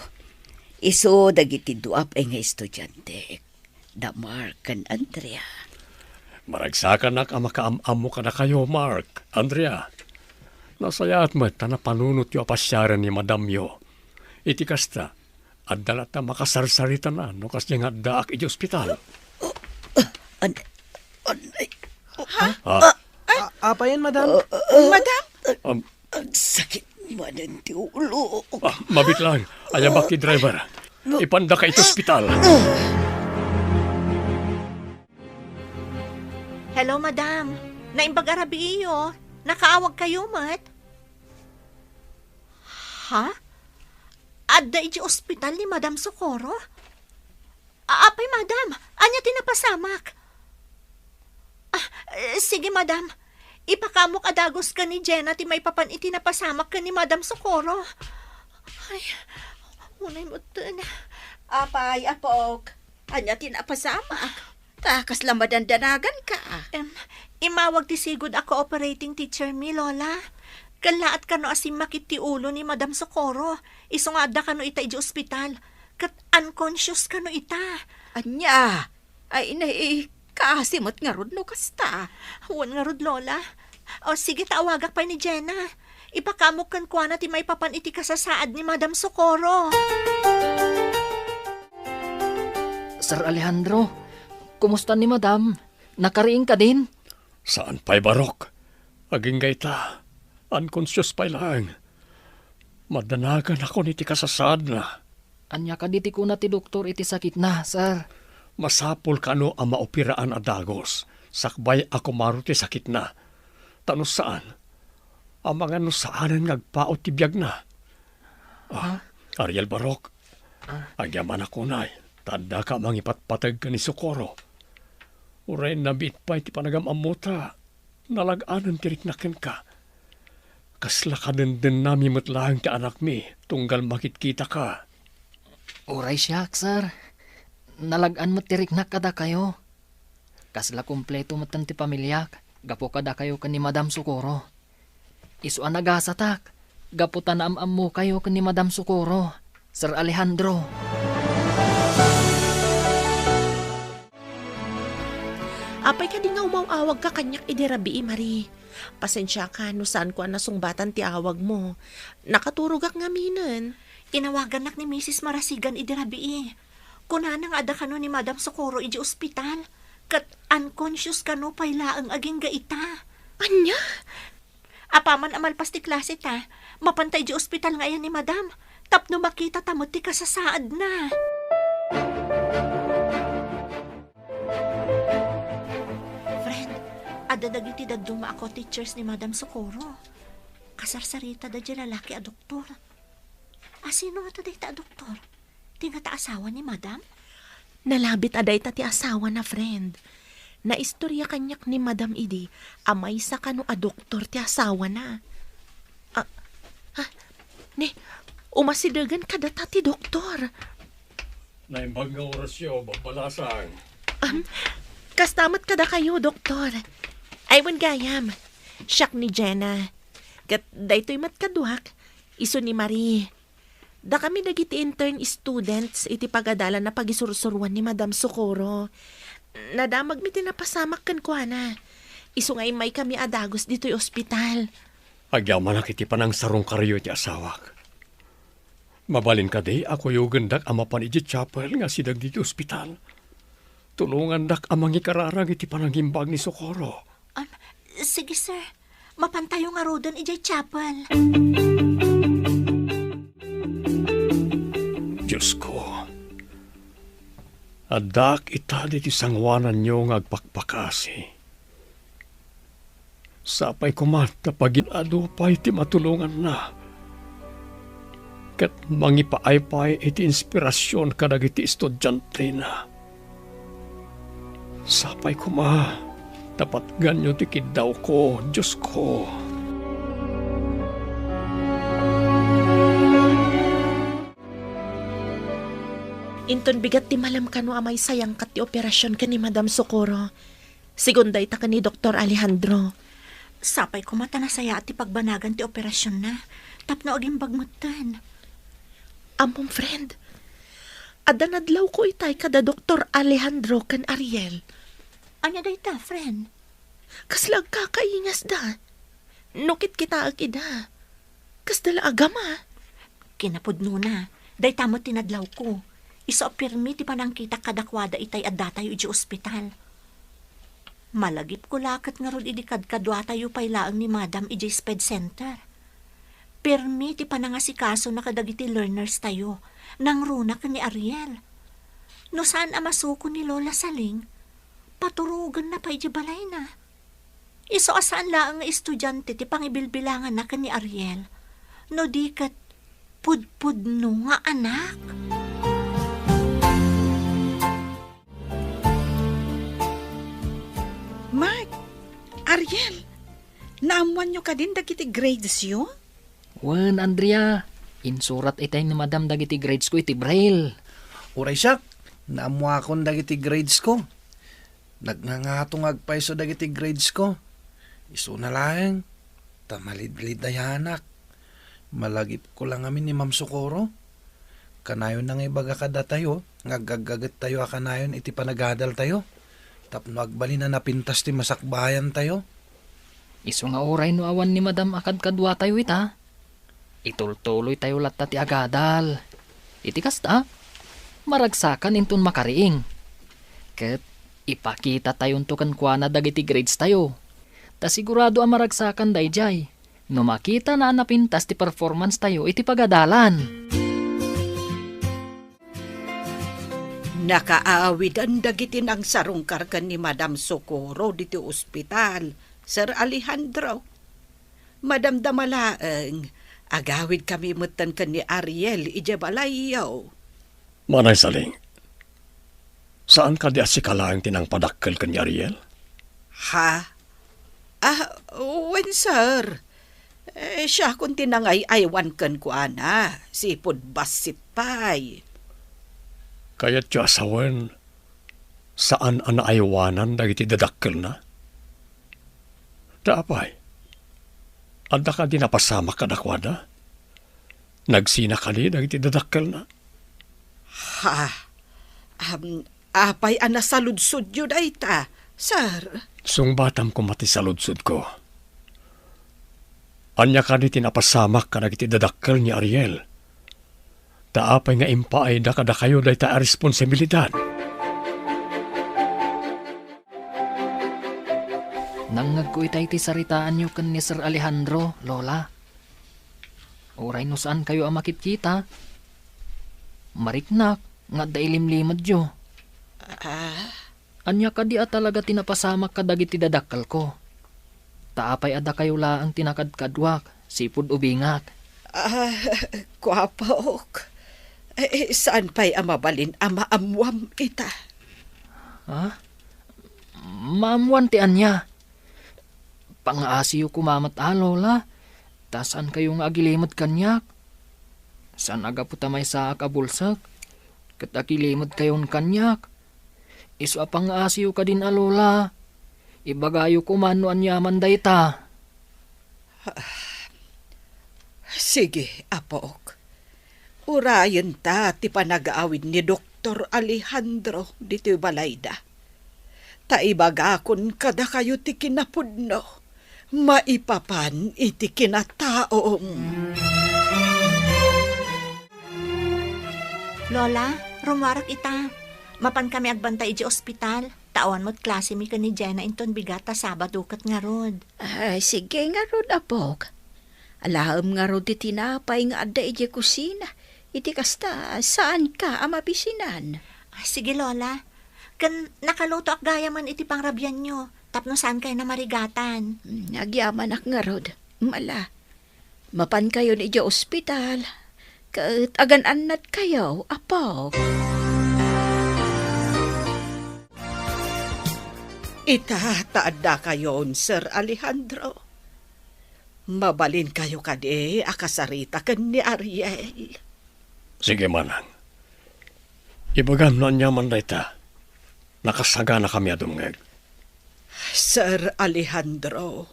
Isu dagiti dua pay nga estudiante, da Mark ken Andrea. Maragsakanak a makaam-ammo kadakayo, Mark, Andrea. Nasayaat met ta napanunotyo a pasiaren ni madamyo. Iti kasta, adda latta makasarsaritana no kasdiay nga addaak iti ospital. An-, an-, ay, Ha? Ah. A-, apayen, madam? Madam? Um, Agsakit manen ti ulo. Ah, mabit lang. Ayabak ti driver. Ipandaka iti ospital. Hello, madam. Naimbag a rabiiyo. Nakaawagkayo met? Ha? Adda iti ospital ni Madam Socorro? A-, apay, madam? Ania ti napasamak? Ah, eh, sige, madam. Ipakaamok a dagus ken ni Jenna ti maipapan iti napasamak ken ni Madam Socorro. Ay, unay metten. Apay, apok, ania ti napasamak? Ta kasla madandanaganka. Em, immawag ti sigud a cooperating teacher mi, Lola. Kellaat kano a simmakit ti ulo ni Madam Socorro. Isu nga adda kano ita idiay ospital. Ket unconscious kano ita. Ania? Ay, nay, kaasi met ngarud no kasta. Wen ngarud, Lola. O, sige, ta awagak pay ni Jenna. Ipakaamok kenkuana ti maipapan iti kasasaad ni Madam Socorro. Sir Alejandro, kumusta ni Madam? Nakariing kadin? Saan pay, Barok. Agingga ita, unconscious pay laeng. Madanaganakon iti kasasaadna. Ania kadi ti kuna ti doktor iti sakitna, sir? Masapul kano a maoperaan a dagus, sakbay a kumaro ti sakitna. Ta no saan, amangan no saanen nga agpaut ti biagna. Ah, Ha? Ariel Barok, Ah. agyamanak unay, ta addaka a mangipatpateg ken ni Socorro. Uray nabiit pay ti panagam-ammota, nalag-anen ti rikna kenka. Kasla kadendennami met laeng ti anakmi tunggal makitkitaka. Uray siak, sir. Nalag-an met ti riknak kadakayo. Kasla kompleto metten ti pamiliak gapu kadakayo ken ni Madam Socorro. Isu a nagasatak gapu ta naam-ammokayo ken ni Madam Socorro, Sir Alejandro. Apay kadi nga umaw-awagka kaniak idi rabii, Marie? Pasensiaka no saanko a nasungbatan ti awagmo. Nakaturogak ngaminen. Inawagannak ni Misis Marasigan idi rabii. Kunana nga adda kano ni Madam Socorro idiay ospital, ket unconscious kano pay laeng agingga ita. Ania? Apaman a malpas ti klase ta, mapanta idiay ospital nga ayan ni Madam, tapno makitata met ti kasasaadna. Friend, adda dagiti dadduma a co-teachers ni Madam Socorro. Kasarsaritada diay lalaki a doktor. A, sino ngata dayta a doktor? Ti ngata asawa ni Madam? Nalabit a dayta ti asawana, friend. Naistorya kaniak ni Madam idi a maysa kano a doktor ti asawana. Ah, ah, ne, umasidegen kadata ti doktor. Naimbag nga orasyo, babbalasang. Um, kasta met kadakayo, doktor. Ay, wen gayam. Siak ni Jenna. Ket daytoy met kaduak, isu ni Marie. Dakami dagiti intern students iti pagadalan a pagisursuroan ni Madam Socorro. Nadamagmi ti napasamak kenkuana. Isu nga immaykami a dagus ditoy ospital. Agyamanak iti panangsarungkaryo iti asawak. Mabalin kadi a kuyogendak a mapan idiay chapel nga asideg ditoy ospital? Tulongandak a mangikararag iti panangimbag ni Socorro. Am, sige, sir. Mapantayo ngaruden idiay chapel. Diosko, addaak ita ditoy sangoananyo nga agpakpakasi. Sapay koma ta pagin-adu pay ti matulonganna ket mangipaay pay iti inspirasion kadagiti estudiantena. Sapay koma ta patganyo ti kiddawko, Diosko. Inton bigat ti malem kano a maisayangkat ti operasion ken ni Madam Socorro, Segun dayta ken ni Doktor Alejandro. Sapay koma ta nasayaat ti pagbanagan ti operasionna tapno agimbag metten. Ammom, friend, adda nadlawko itay kada Doktor Alejandro ken Ariel. Ania dayta, friend? Kasla agkakaingasda. No kitkitaek ida, kasda la agama. Kinapudnona, dayta met ti nadlawko. Isu a pirmi ti panangkitak kadakuada itay addatayo idiay ospital. Malagipko la ket ngarud idi kadkaduatayo pay laeng ni Madam idiay sped center. Pirmi ti panangasikasona kadagiti learners tayo, nangruna ken ni Ariel. No saan a masuko ni Lola Saling, paturogenna pay idiay balayna. Isu a saan laeng nga estudiante ti pangibilbilanganna ken ni Ariel, no di ket pudpudno nga anak. Mark, Ariel, naammoanyo kadin dagiti gradesyo? Wen, Andrea, insurat itay ni Madam dagiti gradesko iti braille. Uray siak, naammoakon dagiti gradesko. Nagngangato nga agpayso dagiti gradesko. Isuna laeng, ta malidlid a yaanak. Malagipko la ngamin ni Ma'am Socorro. Kanayonna nga ibaga kadatayo nga agaggagettayo a kanayon iti panagadaltayo tapno agbalin a napintas ti masakbayantayo. Isu nga uray no awan ni Madam a kadkaduatayo ita, itultuloytayo latta ti agadal. Iti kasta, maragsakan inton makariing. Ket ipakitatayonto kenkuana dagiti gradestayo. Ta sigurado a maragsakan daydiay no makitana a napintas ti performancetayo iti pagadalan. Nakaawiden dagiti nangsarungkar ken ni Madam Socorro ditoy ospital, Sir Alejandro. Madamdama laeng, agawidkami metten ken ni Ariel idiay balayyo. Manay Saling, saan kadi a sika laeng ti nangpadakkel ken ni Ariel? Ha? Ah, wen, sir. Eh, siakon ti nangay-aywan kenkuana, sipud bassit pay. Kayatyo a sawen, saan a naaywanan dagiti dadakkelna? Ta apay, adda kadi napasamak kadakuada? Nagsina kadi dagiti dadakkelna? Ha? Am, apay a nasaludsodyo dayta, sir? Sungbatam koma ti saludsodko. Ania kadi ti napasamak kadagiti dadakkel ni Ariel? Ta apay nga impaayda kadakayo dayta a responsibilidad? Nangngegko itay ti saritaanyo ken ni Sir Alejandro, Lola. Uray no saankayo a makitkita, mariknak nga adda ilimlimedyo. Ah? Ania kadi a talaga ti napasamak kadagiti dadakkelko? Ta apay a dakayo laeng ti nakadkadwak, sipud ubingak. Ah, kuapok. Eh, saan pay a mabalin a maammuam ita? Ha? Maammuan ti ania? Pangaasiyo koma met a, Lola, ta saankayo nga agilimed kaniak. Saan a gapu ta maysaak a bulsek, ket agilimedkayon kaniak. Isu a pangaasiyo kadin a, Lola. Ibagayo koma no aniaman dayta. Sige, apok. Urayenta ti panagaawid ni Doktor Alejandro ditoy balayda. Ta ibagakon kadakayo ti kinapudno maipapan iti kinataom. Lola, rummuarek ita. Mapan kami agbantay idiay ospital. Ta awan met klasemi ken ni Jenna inton bigat ta Sabado ket ngarud. Ay, sige ngarud, apok. Alaem ngarud ti tinapay nga adda idiay kusina. Iti kasta, saanka a mabisinan. Ah, sige, Lola. Ken nakalutoak gayamen iti pangrabianyo, tapno saankayo a marigatan. Hmm, agyamanak ngarud. Mala, mapankayon idiay ospital, ket agan-annadkayo, apok. Ita ta addakayon, Sir Alejandro. Mabalinkayo kadi a kasarita ken ni Ariel. Sige, manang. Ibagam no aniaman dayta. Nakasaganakami a dumngeg. Sir Alejandro,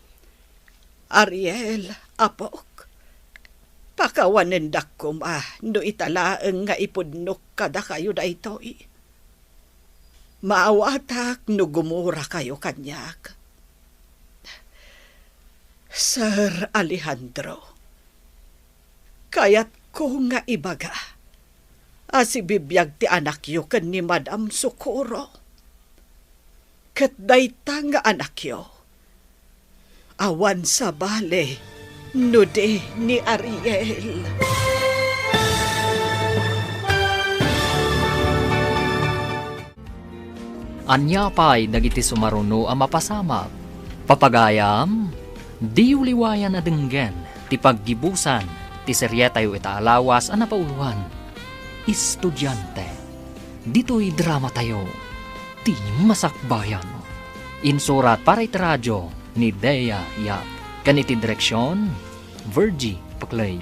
Ariel, apok, pakawanendak koma no ita laeng nga ipudnok kadakayo daytoy. Maawatak no gumurakayo kaniak. Sir Alejandro, kayatko nga ibaga a sibibiag ti anakyo ken ni Madam Socorro. Ket dayta nga anakyo, awan sabali no di ni Ariel. Ania pay dagiti sumaruno a mapasamak? Papagayam, diyo liwayan a denggen ti paggibusan ti serietayo ita a lawas a napauloan, Estudiante. Ditoy dramatayo, ti Masakbayan. Insurat para iti radio ni Dea Yap. Ken iti direksion, Virgie Paclay.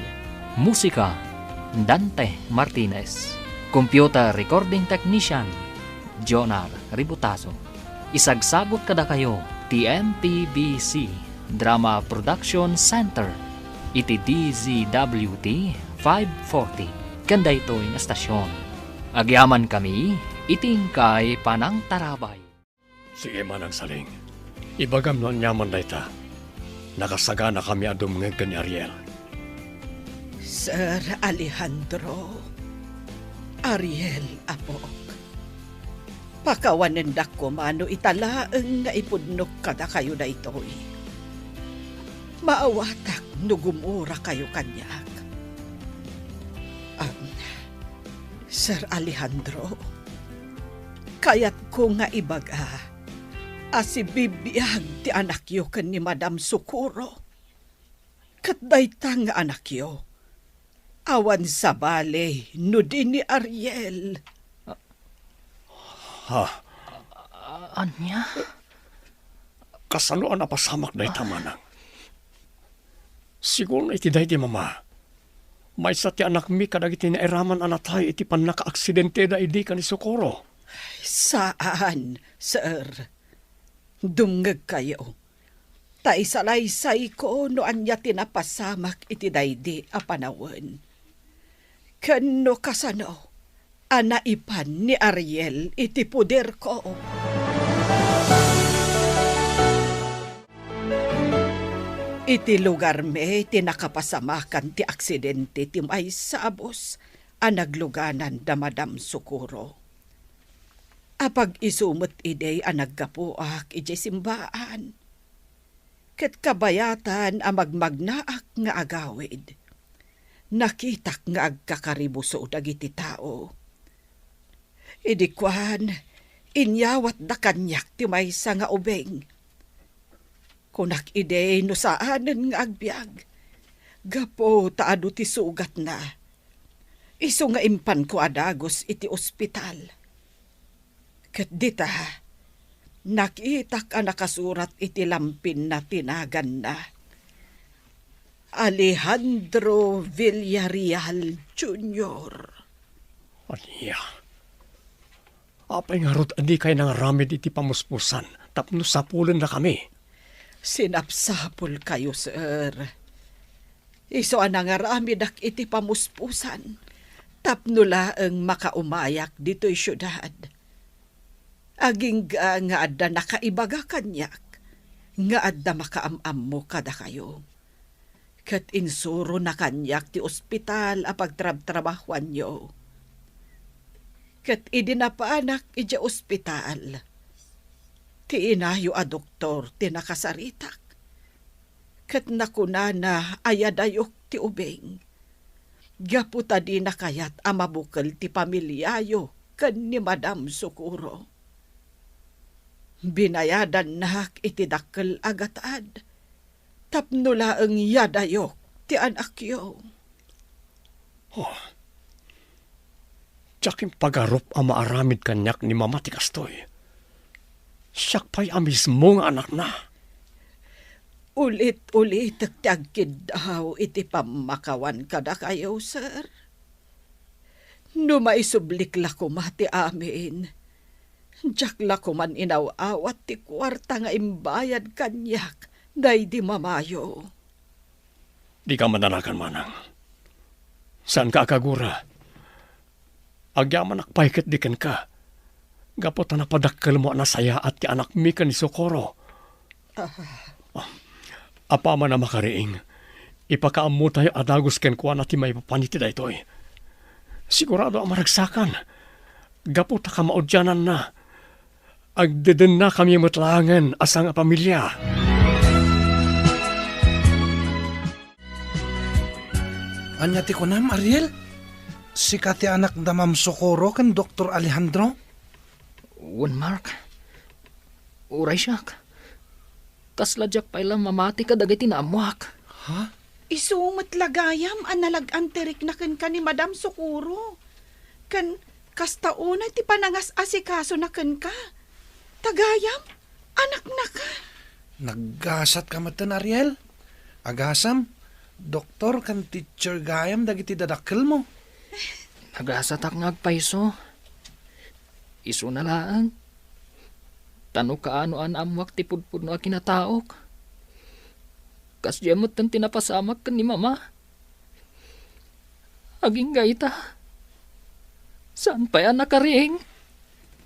Musika, Dante Martinez. Computer recording technician, Jonar Ributazo. Isagsagut kadakayo ti M P B C Drama Production Center iti D Z W T five forty ken daytoy nga estasion. Agyamankami iti inkay panangtarabay. Sige, Manang Saling. Ibagam no aniaman dayta. Nakasaganakami a dumngeg ken ni Ariel. Sir Alejandro, Ariel, apok. Pakawanendak koma no ita laeng nga ipudnok kadakayo daytoy. Maawatak no gumurakayo kaniak. Am, Sir Alejandro, kayatko nga ibaga a sibibiag ti anakyo ken ni Madam Socorro. Ket dayta nga anakyo, awan sabali no di ni Ariel. Ha? Ania? Kasano a napasamak dayta, manang? Siguro iti daydi, Mama. Maysa ti anakmi kadagiti nairaman a natay iti pannakaaksidenteda idi ken ni Socorro. Saan, sir. Dumngegkayo. Ta isalaysayko no ania ti napasamak iti daydi a panawen. Ken no kasano a naipan ni Ariel iti poderko. Iti lugarmi ti nakapasamakan ti aksidente ti maysa a bus a nagluganan da Madam Socorro. Apag-isu met idi a naggapuak idiay simbaan. Ket kabayatan a magmagnaak nga agawid, nakitak nga agkakaribuso dagiti tao. Idi kuan, inyawatda kaniak ti maysa nga ubing. Kunak idi no saanen nga agbiag, gapu ta adu ti sugatna. Isu nga impanko a dagus iti ospital. Ket dita, nakitak a nakasurat iti lampinna ti naganna, Alejandro Villarreal Junior. Ania? Apay ngarud a dikay nangaramid iti pamuspusan tapno sapulennakami? Sinapsapulkayo, sir. Isu a nangaramidak iti pamuspusan tapno laeng makaumayak ditoy siudad. Agingga nga adda nakaibaga kaniak nga adda makaam-ammo kadakayo. Ket insurona kaniak ti ospital a pagtrabtrabahuanyo. Ket idi napanak idiay ospital, ti inayo a doktor ti nakasaritak. Ket nakunana a yadayok ti ubing, gapu ta dina kayat a mabukel ti pamiliayo ken ni Madam Socorro. Binayadannak iti dakkel a gatad tapno laeng yadayok ti anakyo. Oh, diak impagarup a maaramid kaniak ni Mama ti kastoy. Siak pay a mismo nga anakna. Ulit-ulitek ti agkiddaw iti pammakawan kadakayo, sir. No maisublik la koma ti amin, diak la koman inaw-awat ti kuarta nga imbayad kaniak daydi mamayo. Dika madanagan, manang. Saanka a kagura. Agyamanak pay ketdi kenka, gapu ta napadakkelmo a nasayaat ti anakmi ken ni Socorro. Ah. Ah, apaman a makariing, ipakaammotayo a dagus kenkuana ti maipapan iti daytoy. Sigurado a maragsakan, gapu ta kamaudiananna, agdedennakami met laengen a sangapamilia. Ania ti kunam, Ariel? Sika ti anak da Ma'am Socorro ken Doktor Alejandro? Wen, Mark. Uray siak. Kasla diak pay la mamati kadagiti naammoak. Ha? Isu met la gayam a nalag-an ti rikna kenka ni Madam Socorro. Ken kasta unay ti panangas-asikasona kenka. Ta gayam, anaknaka. Naggasatka metten, Ariel. Agasam, doktor ken teacher gayam dagiti dadakkelmo. Nagasatak nga agpayso. Isuna laeng. Ta no kaano a naammoak ti pudpudno a kinataok, kasdiay metten ti napasamak ken ni Mama. Agingga ita, saan pay a nakariing?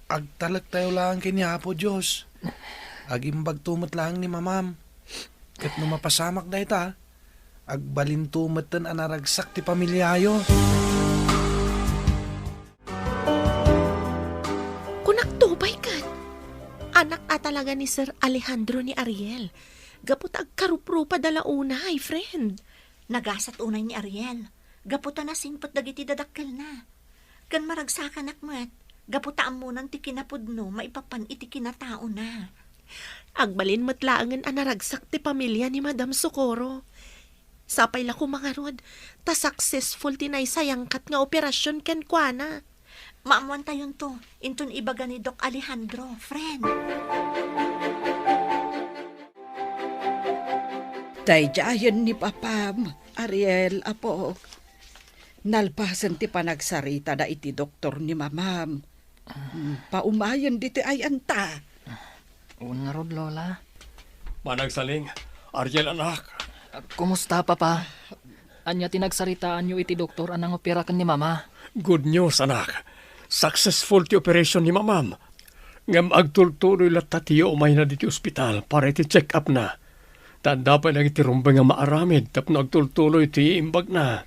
Agtalektayo laeng ken ni Apo Dios. Agimbagto met laeng ni Mamam. Ket no mapasamak dayta, agbalinto metten a naragsak ti pamiliayo. Kunakto pay ket, anak a talaga ni Sir Alejandro ni Ariel, gapu ta agkaruprupada la unay, friend. Nagasat unay ni Ariel, gapu ta nasingpet dagiti dadakkelna. Ken maragsakanak met, gapu ta ammonan ti kinapudno maipapan iti kinataona. Agbalin met laengen a naragsak ti pamilia ni Madam Socorro. Sapay la koma ngarud, ta successful ti naisayangkat nga operasyon kenkuana. Maammoantayonto, inton ibaga ni Doc Alejandro, friend. Daydiayen ni papam, Ariel, apok. Nalpasen ti panagsaritada iti doktor ni mamam. Mm, paumayen ditoy ayanta. Wen ngarud, Lola. Manang Saling, Ariel, anak. Kumusta, Papa? Ania ti nagsaritaanyo iti doktor a nangopera ken ni Mama? Good news, anak. Successful ti operation ni Mamam. Ngem agtultuloy latta ti umayna ditoy ospital para iti check-up-na. Ta adda pay dagiti rumbeng a maaramid tapno agtultuloy ti imbagna.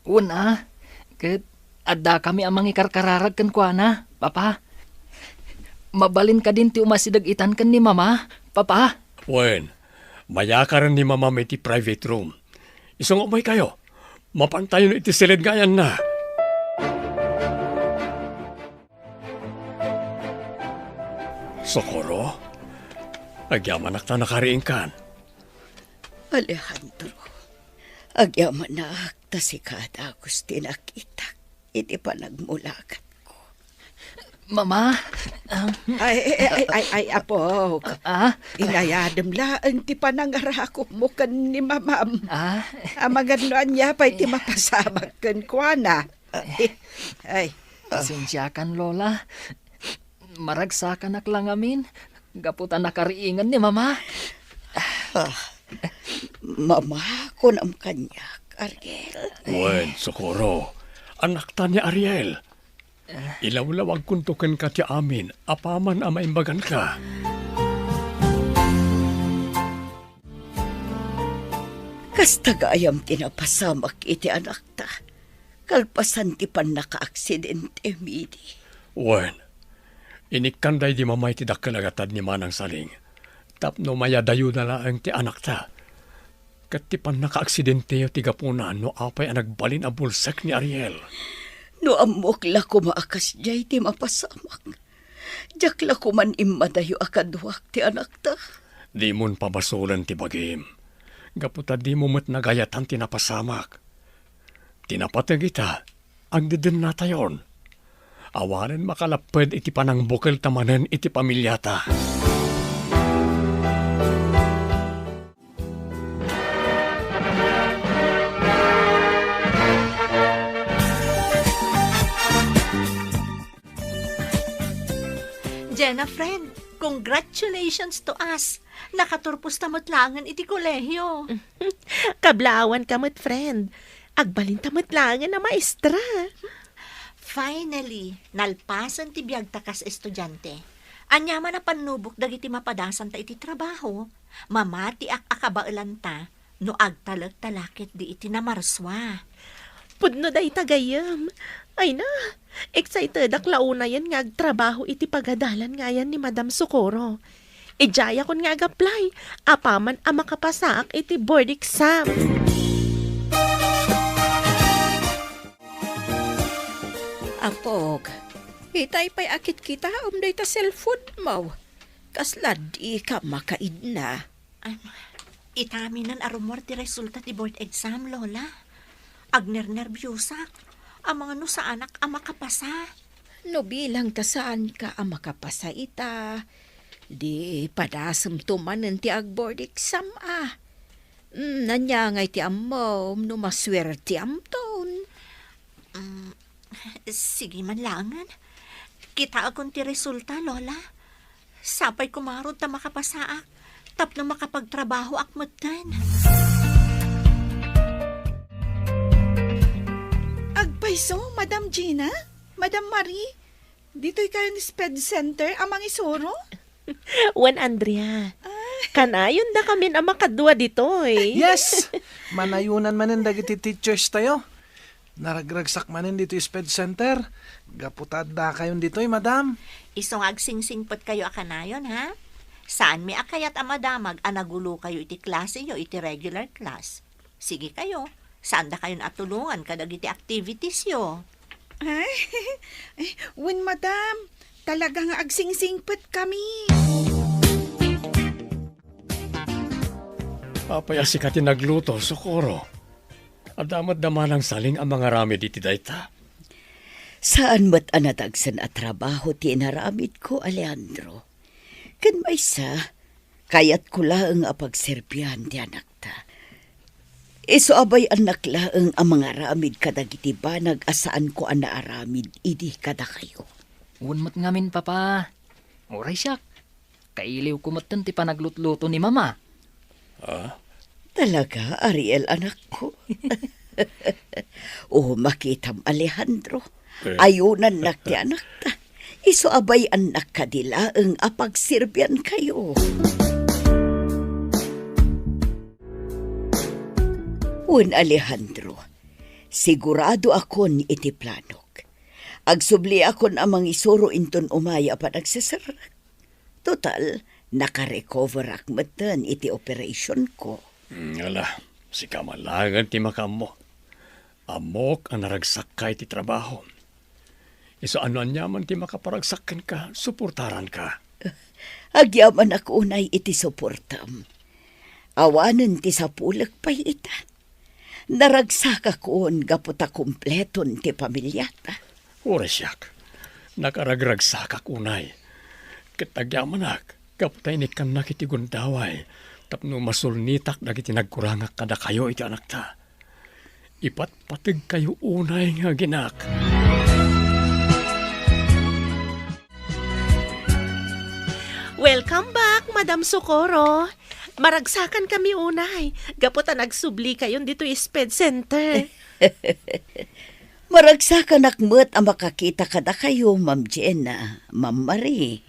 Wen a, ket addakami a mangikarkararag kenkuana, Papa. Mabalin kadin ti umasideg itan ken ni Mama, Papa? Wen, mayakaren ni Mamam iti private room. Isu nga umaykayo, mapantayon iti siled nga ayanna. Socorro, agyamanak ta nakariingkan. Alejandro, agyamanak ta sika dagus ti nakitak iti panagmulakatko. Mama, um, Ay, ay, ay, ay, ay, apok. Ah? Inayadem laeng ti panangarakupmo ken ni mamam. Ah? Amangan no ania pay ti mapasamak kenkuana. Ay. Pasensiakan, Lola. Maragsakanak la ngamin, gapu ta nakariingan ni Mama. Ah, Mama, kunam kaniak, Ariel. Wen, Socorro, anakta ni Ariel. Ilawlawagkonto kenka ti amin apaman a maimbaganka. Kasta gayam ti napasamak iti anakta, kalpasan ti pannakaaksidente, idi. Wen, inikkan daydi Mama iti dakkel a gatad ni Manang Saling tapno mayadayona laeng ti anakta. Ket ti pannakaaksidenteo ti gapuna no apay a nagbalin a bulsek ni Ariel. No ammok la koma a kasdiay ti mapasamak, diak la koman immadayo a kaduak ti anakta. Dimon pabasolen ti bagim, gapu ta dimo met nagayatan ti napasamak. Ti napateg ita, agdedennatayon. Awanen makalapped iti panangbukelta manen iti pamiliata. Jenna, friend, congratulations to us! Nakaturposta met laengen iti kolehio. Kablaawanka met, friend. Agbalinta met laengen a maestra. Finally, nalpasen ti biagta kas estudiante. Ania man a pannubok dagiti mapadasanta iti trabaho, mamatiak a kabaelanta no agtalekta la ketdi iti namarsua. Pudno dayta gayyem. Ay na, excitedak la unayen nga agtrabaho iti pagadalan nga ayan ni Madam Socorro. Idiayakon nga ag-apply, apaman a makapasaak iti board exam. Apok, itay pay a kitkitaem dayta cellphone-mo. Kasla dika makaidna. Ay, itaminen a rummuar ti resulta ti board exam, Lola. Agnernerbiosak. Amangan no saanak a makapasa. No bilang ta saanka a makapasa ita, di padasemto manen ti agboard exam a. Mm, ania ngay ti ammom no masuertiamton? Mm, sige man laengen. Kitaekon ti resulta, Lola. Sapay kumarud ta makapasaak tapno makapagtrabahoak metten. Agpayso, Madam Gina? Madam Marie? Ditoy kayon SPED Center a mangisuro? Wen, Andrea. Ah. Kanayon dakamin a makadua ditoy. Yes! Manayonan manen dagiti teachers tayo. Naragragsak manen ditoy SPED Center. Gapu ta adda kayon ditoy, madam. Isu nga agsingsingpet kayo a kanayon, ha? Saanmi a kayat a madamag a nagulo kayo iti klase yo iti regular class. Sige kayo, saanda kayon a tulongan kadagiti activities yo. Ay, ay, wen, madam, talaga nga agsingsingpet kami. Apay a sika ti nagluto, Socorro? Adda met da Manang Saling a mangaramid iti dayta? Saan met a nadagsen a trabaho ti inaramidko, Alejandro. Ken maysa, kayatko laeng a pagserbian ti anakta. Isu a bay-annak laeng a mangaramid kadagiti banag a saanko a naaramid idi kadakayo. Wen met ngamin, Papa. Uray siak, kailiwko metten ti panaglutluto ni Mama. Ah? Talaga, Ariel, anakko? O, makitam, Alejandro. Eh. Ayunannak ti anakta. Isu a bay-annak kadi laeng a pagserbiankayo. Wen, Alejandro, siguradoakon iti planok. Agsubliakon a mangisuro inton umay a panagseserrek. Total, nakarecoverak metten iti operationko. Mm, ala, sika man laengen ti makaammo. Ammok a naragsakkay ti trabaho. Isu a no aniaman ti makaparagsak kenka, suportaranka. Agyamanak unay iti suportam. Awanen ti sapulek pay ita. Naragsakakon gapu ta kompleton ti pamiliata. Uray siak, nakaragragsakak unay. Ket agyamanak gapu ta inikkannak iti gundaway tapno masulnitak dagiti nagkurangak kadakayo iti anakta. Ipatpategkayo unay nga aginak. Welcome back, Madam Socorro. Maragsakankami unay, gapu ta nagsublikayon ditoy SPED Center. Maragsakanak met a makakita kadakayo, Ma'am Jenna, Ma'am Marie.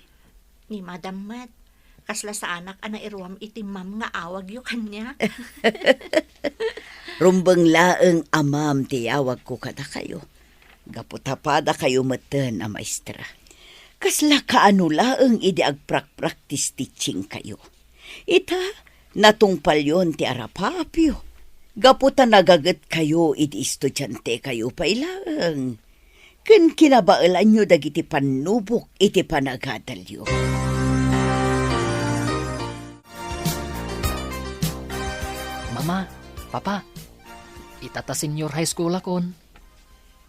Ni Madam met, kasla saanak a nairuam iti ma'am nga awagyo kaniak. Rumbeng laeng a ma'am ti yawagko kadakayo. Gapu ta padakayo metten a maestra. Kasla kaano laeng idi agprakpraktis teachingkayo. Ita, natungpalyon ti arapaapyo. Gapu ta nagagetkayo idi estudiantekayo pay laeng. Ken kinabaelanyo dagiti pannubok iti panagadalyo. Mama, Papa, ita ta senior high school akon.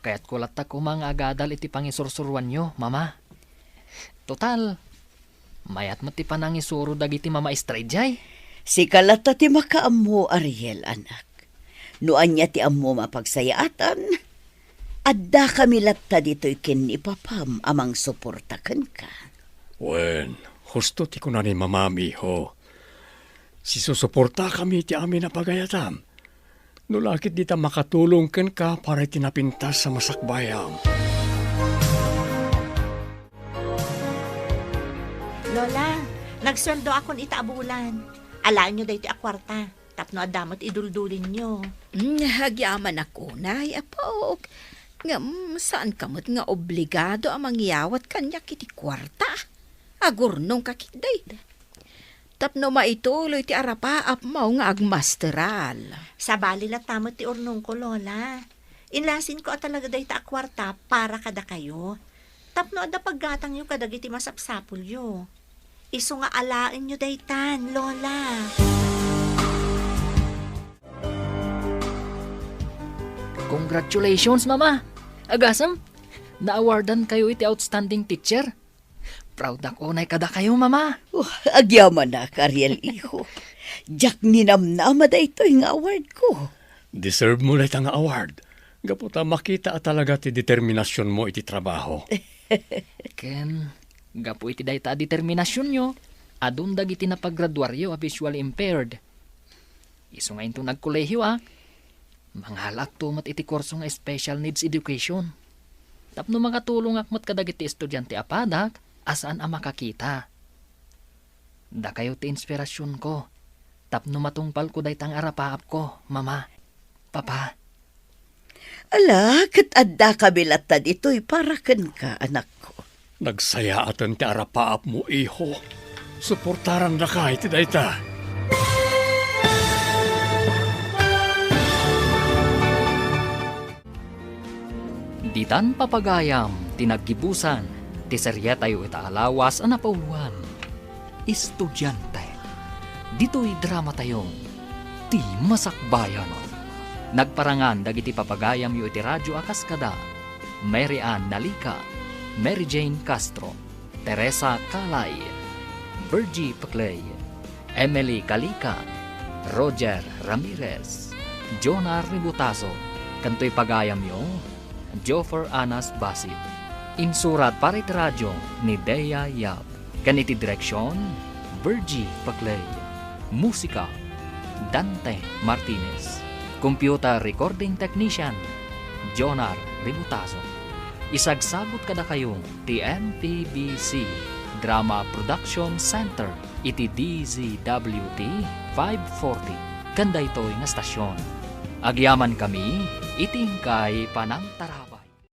Kayatko latta koma nga agadal iti pangisursuroanyo, Mama. Total, mayat met ti panangisuro dagiti mamaestra idiay. Sika latta ti makaammo, Ariel, anak. No ania ti ammom a pagsayaatan, addakami latta ditoy ken ni papam a mangsuporta kenka. Wen, husto ti kuna ni mamam, iho. Sisusuportakami iti amin a pagayatam. No la ket dita makatulong kenka para iti napintas a masakbayam. Lola, nagsueldoakon ita a bulan. Alaenyo daytoy a kuarta, tapno adda met iduldulinyo. Mm, agyamanak unay, apok. Ngem, saanka met nga obligado a mangyawat kaniak iti kuarta. Agurnongka ketdi. Tapno maituloy ti arapaapmo nga agmasteral. Sabali latta met ti urnongko, Lola. Inlasinko a talaga dayta a kuarta para kadakayo. Tapno adda paggatangyo kadagiti masapsapulyo. Isu nga alaenyo daytan, Lola. Congratulations, Mama! Agasem, na-awardankayo iti outstanding teacher. Proud ak unay kadakayo, Mama. Oh, agyamanak, Ariel, iho. Diak ninamnama daytoy nga award ko. Deserve mo dayta nga award. Gapu ta makita a talaga ti determinasyonmo iti trabaho. Ken, gapu iti dayta a determinasyonyo, adun dagiti napagraduaryo a visually impaired. Isu nga inton agkolehioak, mangalaakto met iti kurso nga special needs education. Tapno makatulongak met kadagiti estudiante a padak a saan a makakita. Dakayo ti inspirasionko, tapno matungpalko dayta nga arapaapko, Mama, Papa. Ala, ket addakami latta ditoy para kenka, anakko. Nagsayaaten ti arapaapmo, iho. Suportarandaka iti dayta. Ditan papagayam ti naggibusan ti serietayo ita a lawas a napauluan, Estudiante. Ditoy dramatayo, Ti Masakbayan. Nagparangan dagiti papagayamyo iti radio a kas kada Mary Ann Nalica, Mary Jane Castro, Teresa Calay, Virgie Peclay, Emily Calica, Roger Ramirez, Jonar Ributazo, ken toy pagayamyo, Joffer Anas Basit. Insurat para iti radio ni Dea Yap, ken iti direksion, Virgie Paclay. Musika, Dante Martinez. Computer recording technician, Jonar Ributazo. Isagsagut kadakayo ti M P B C Drama Production Center iti D Z W T five forty ken daytoy nga stasyon. Agyamankami iti inkay panangtarabay.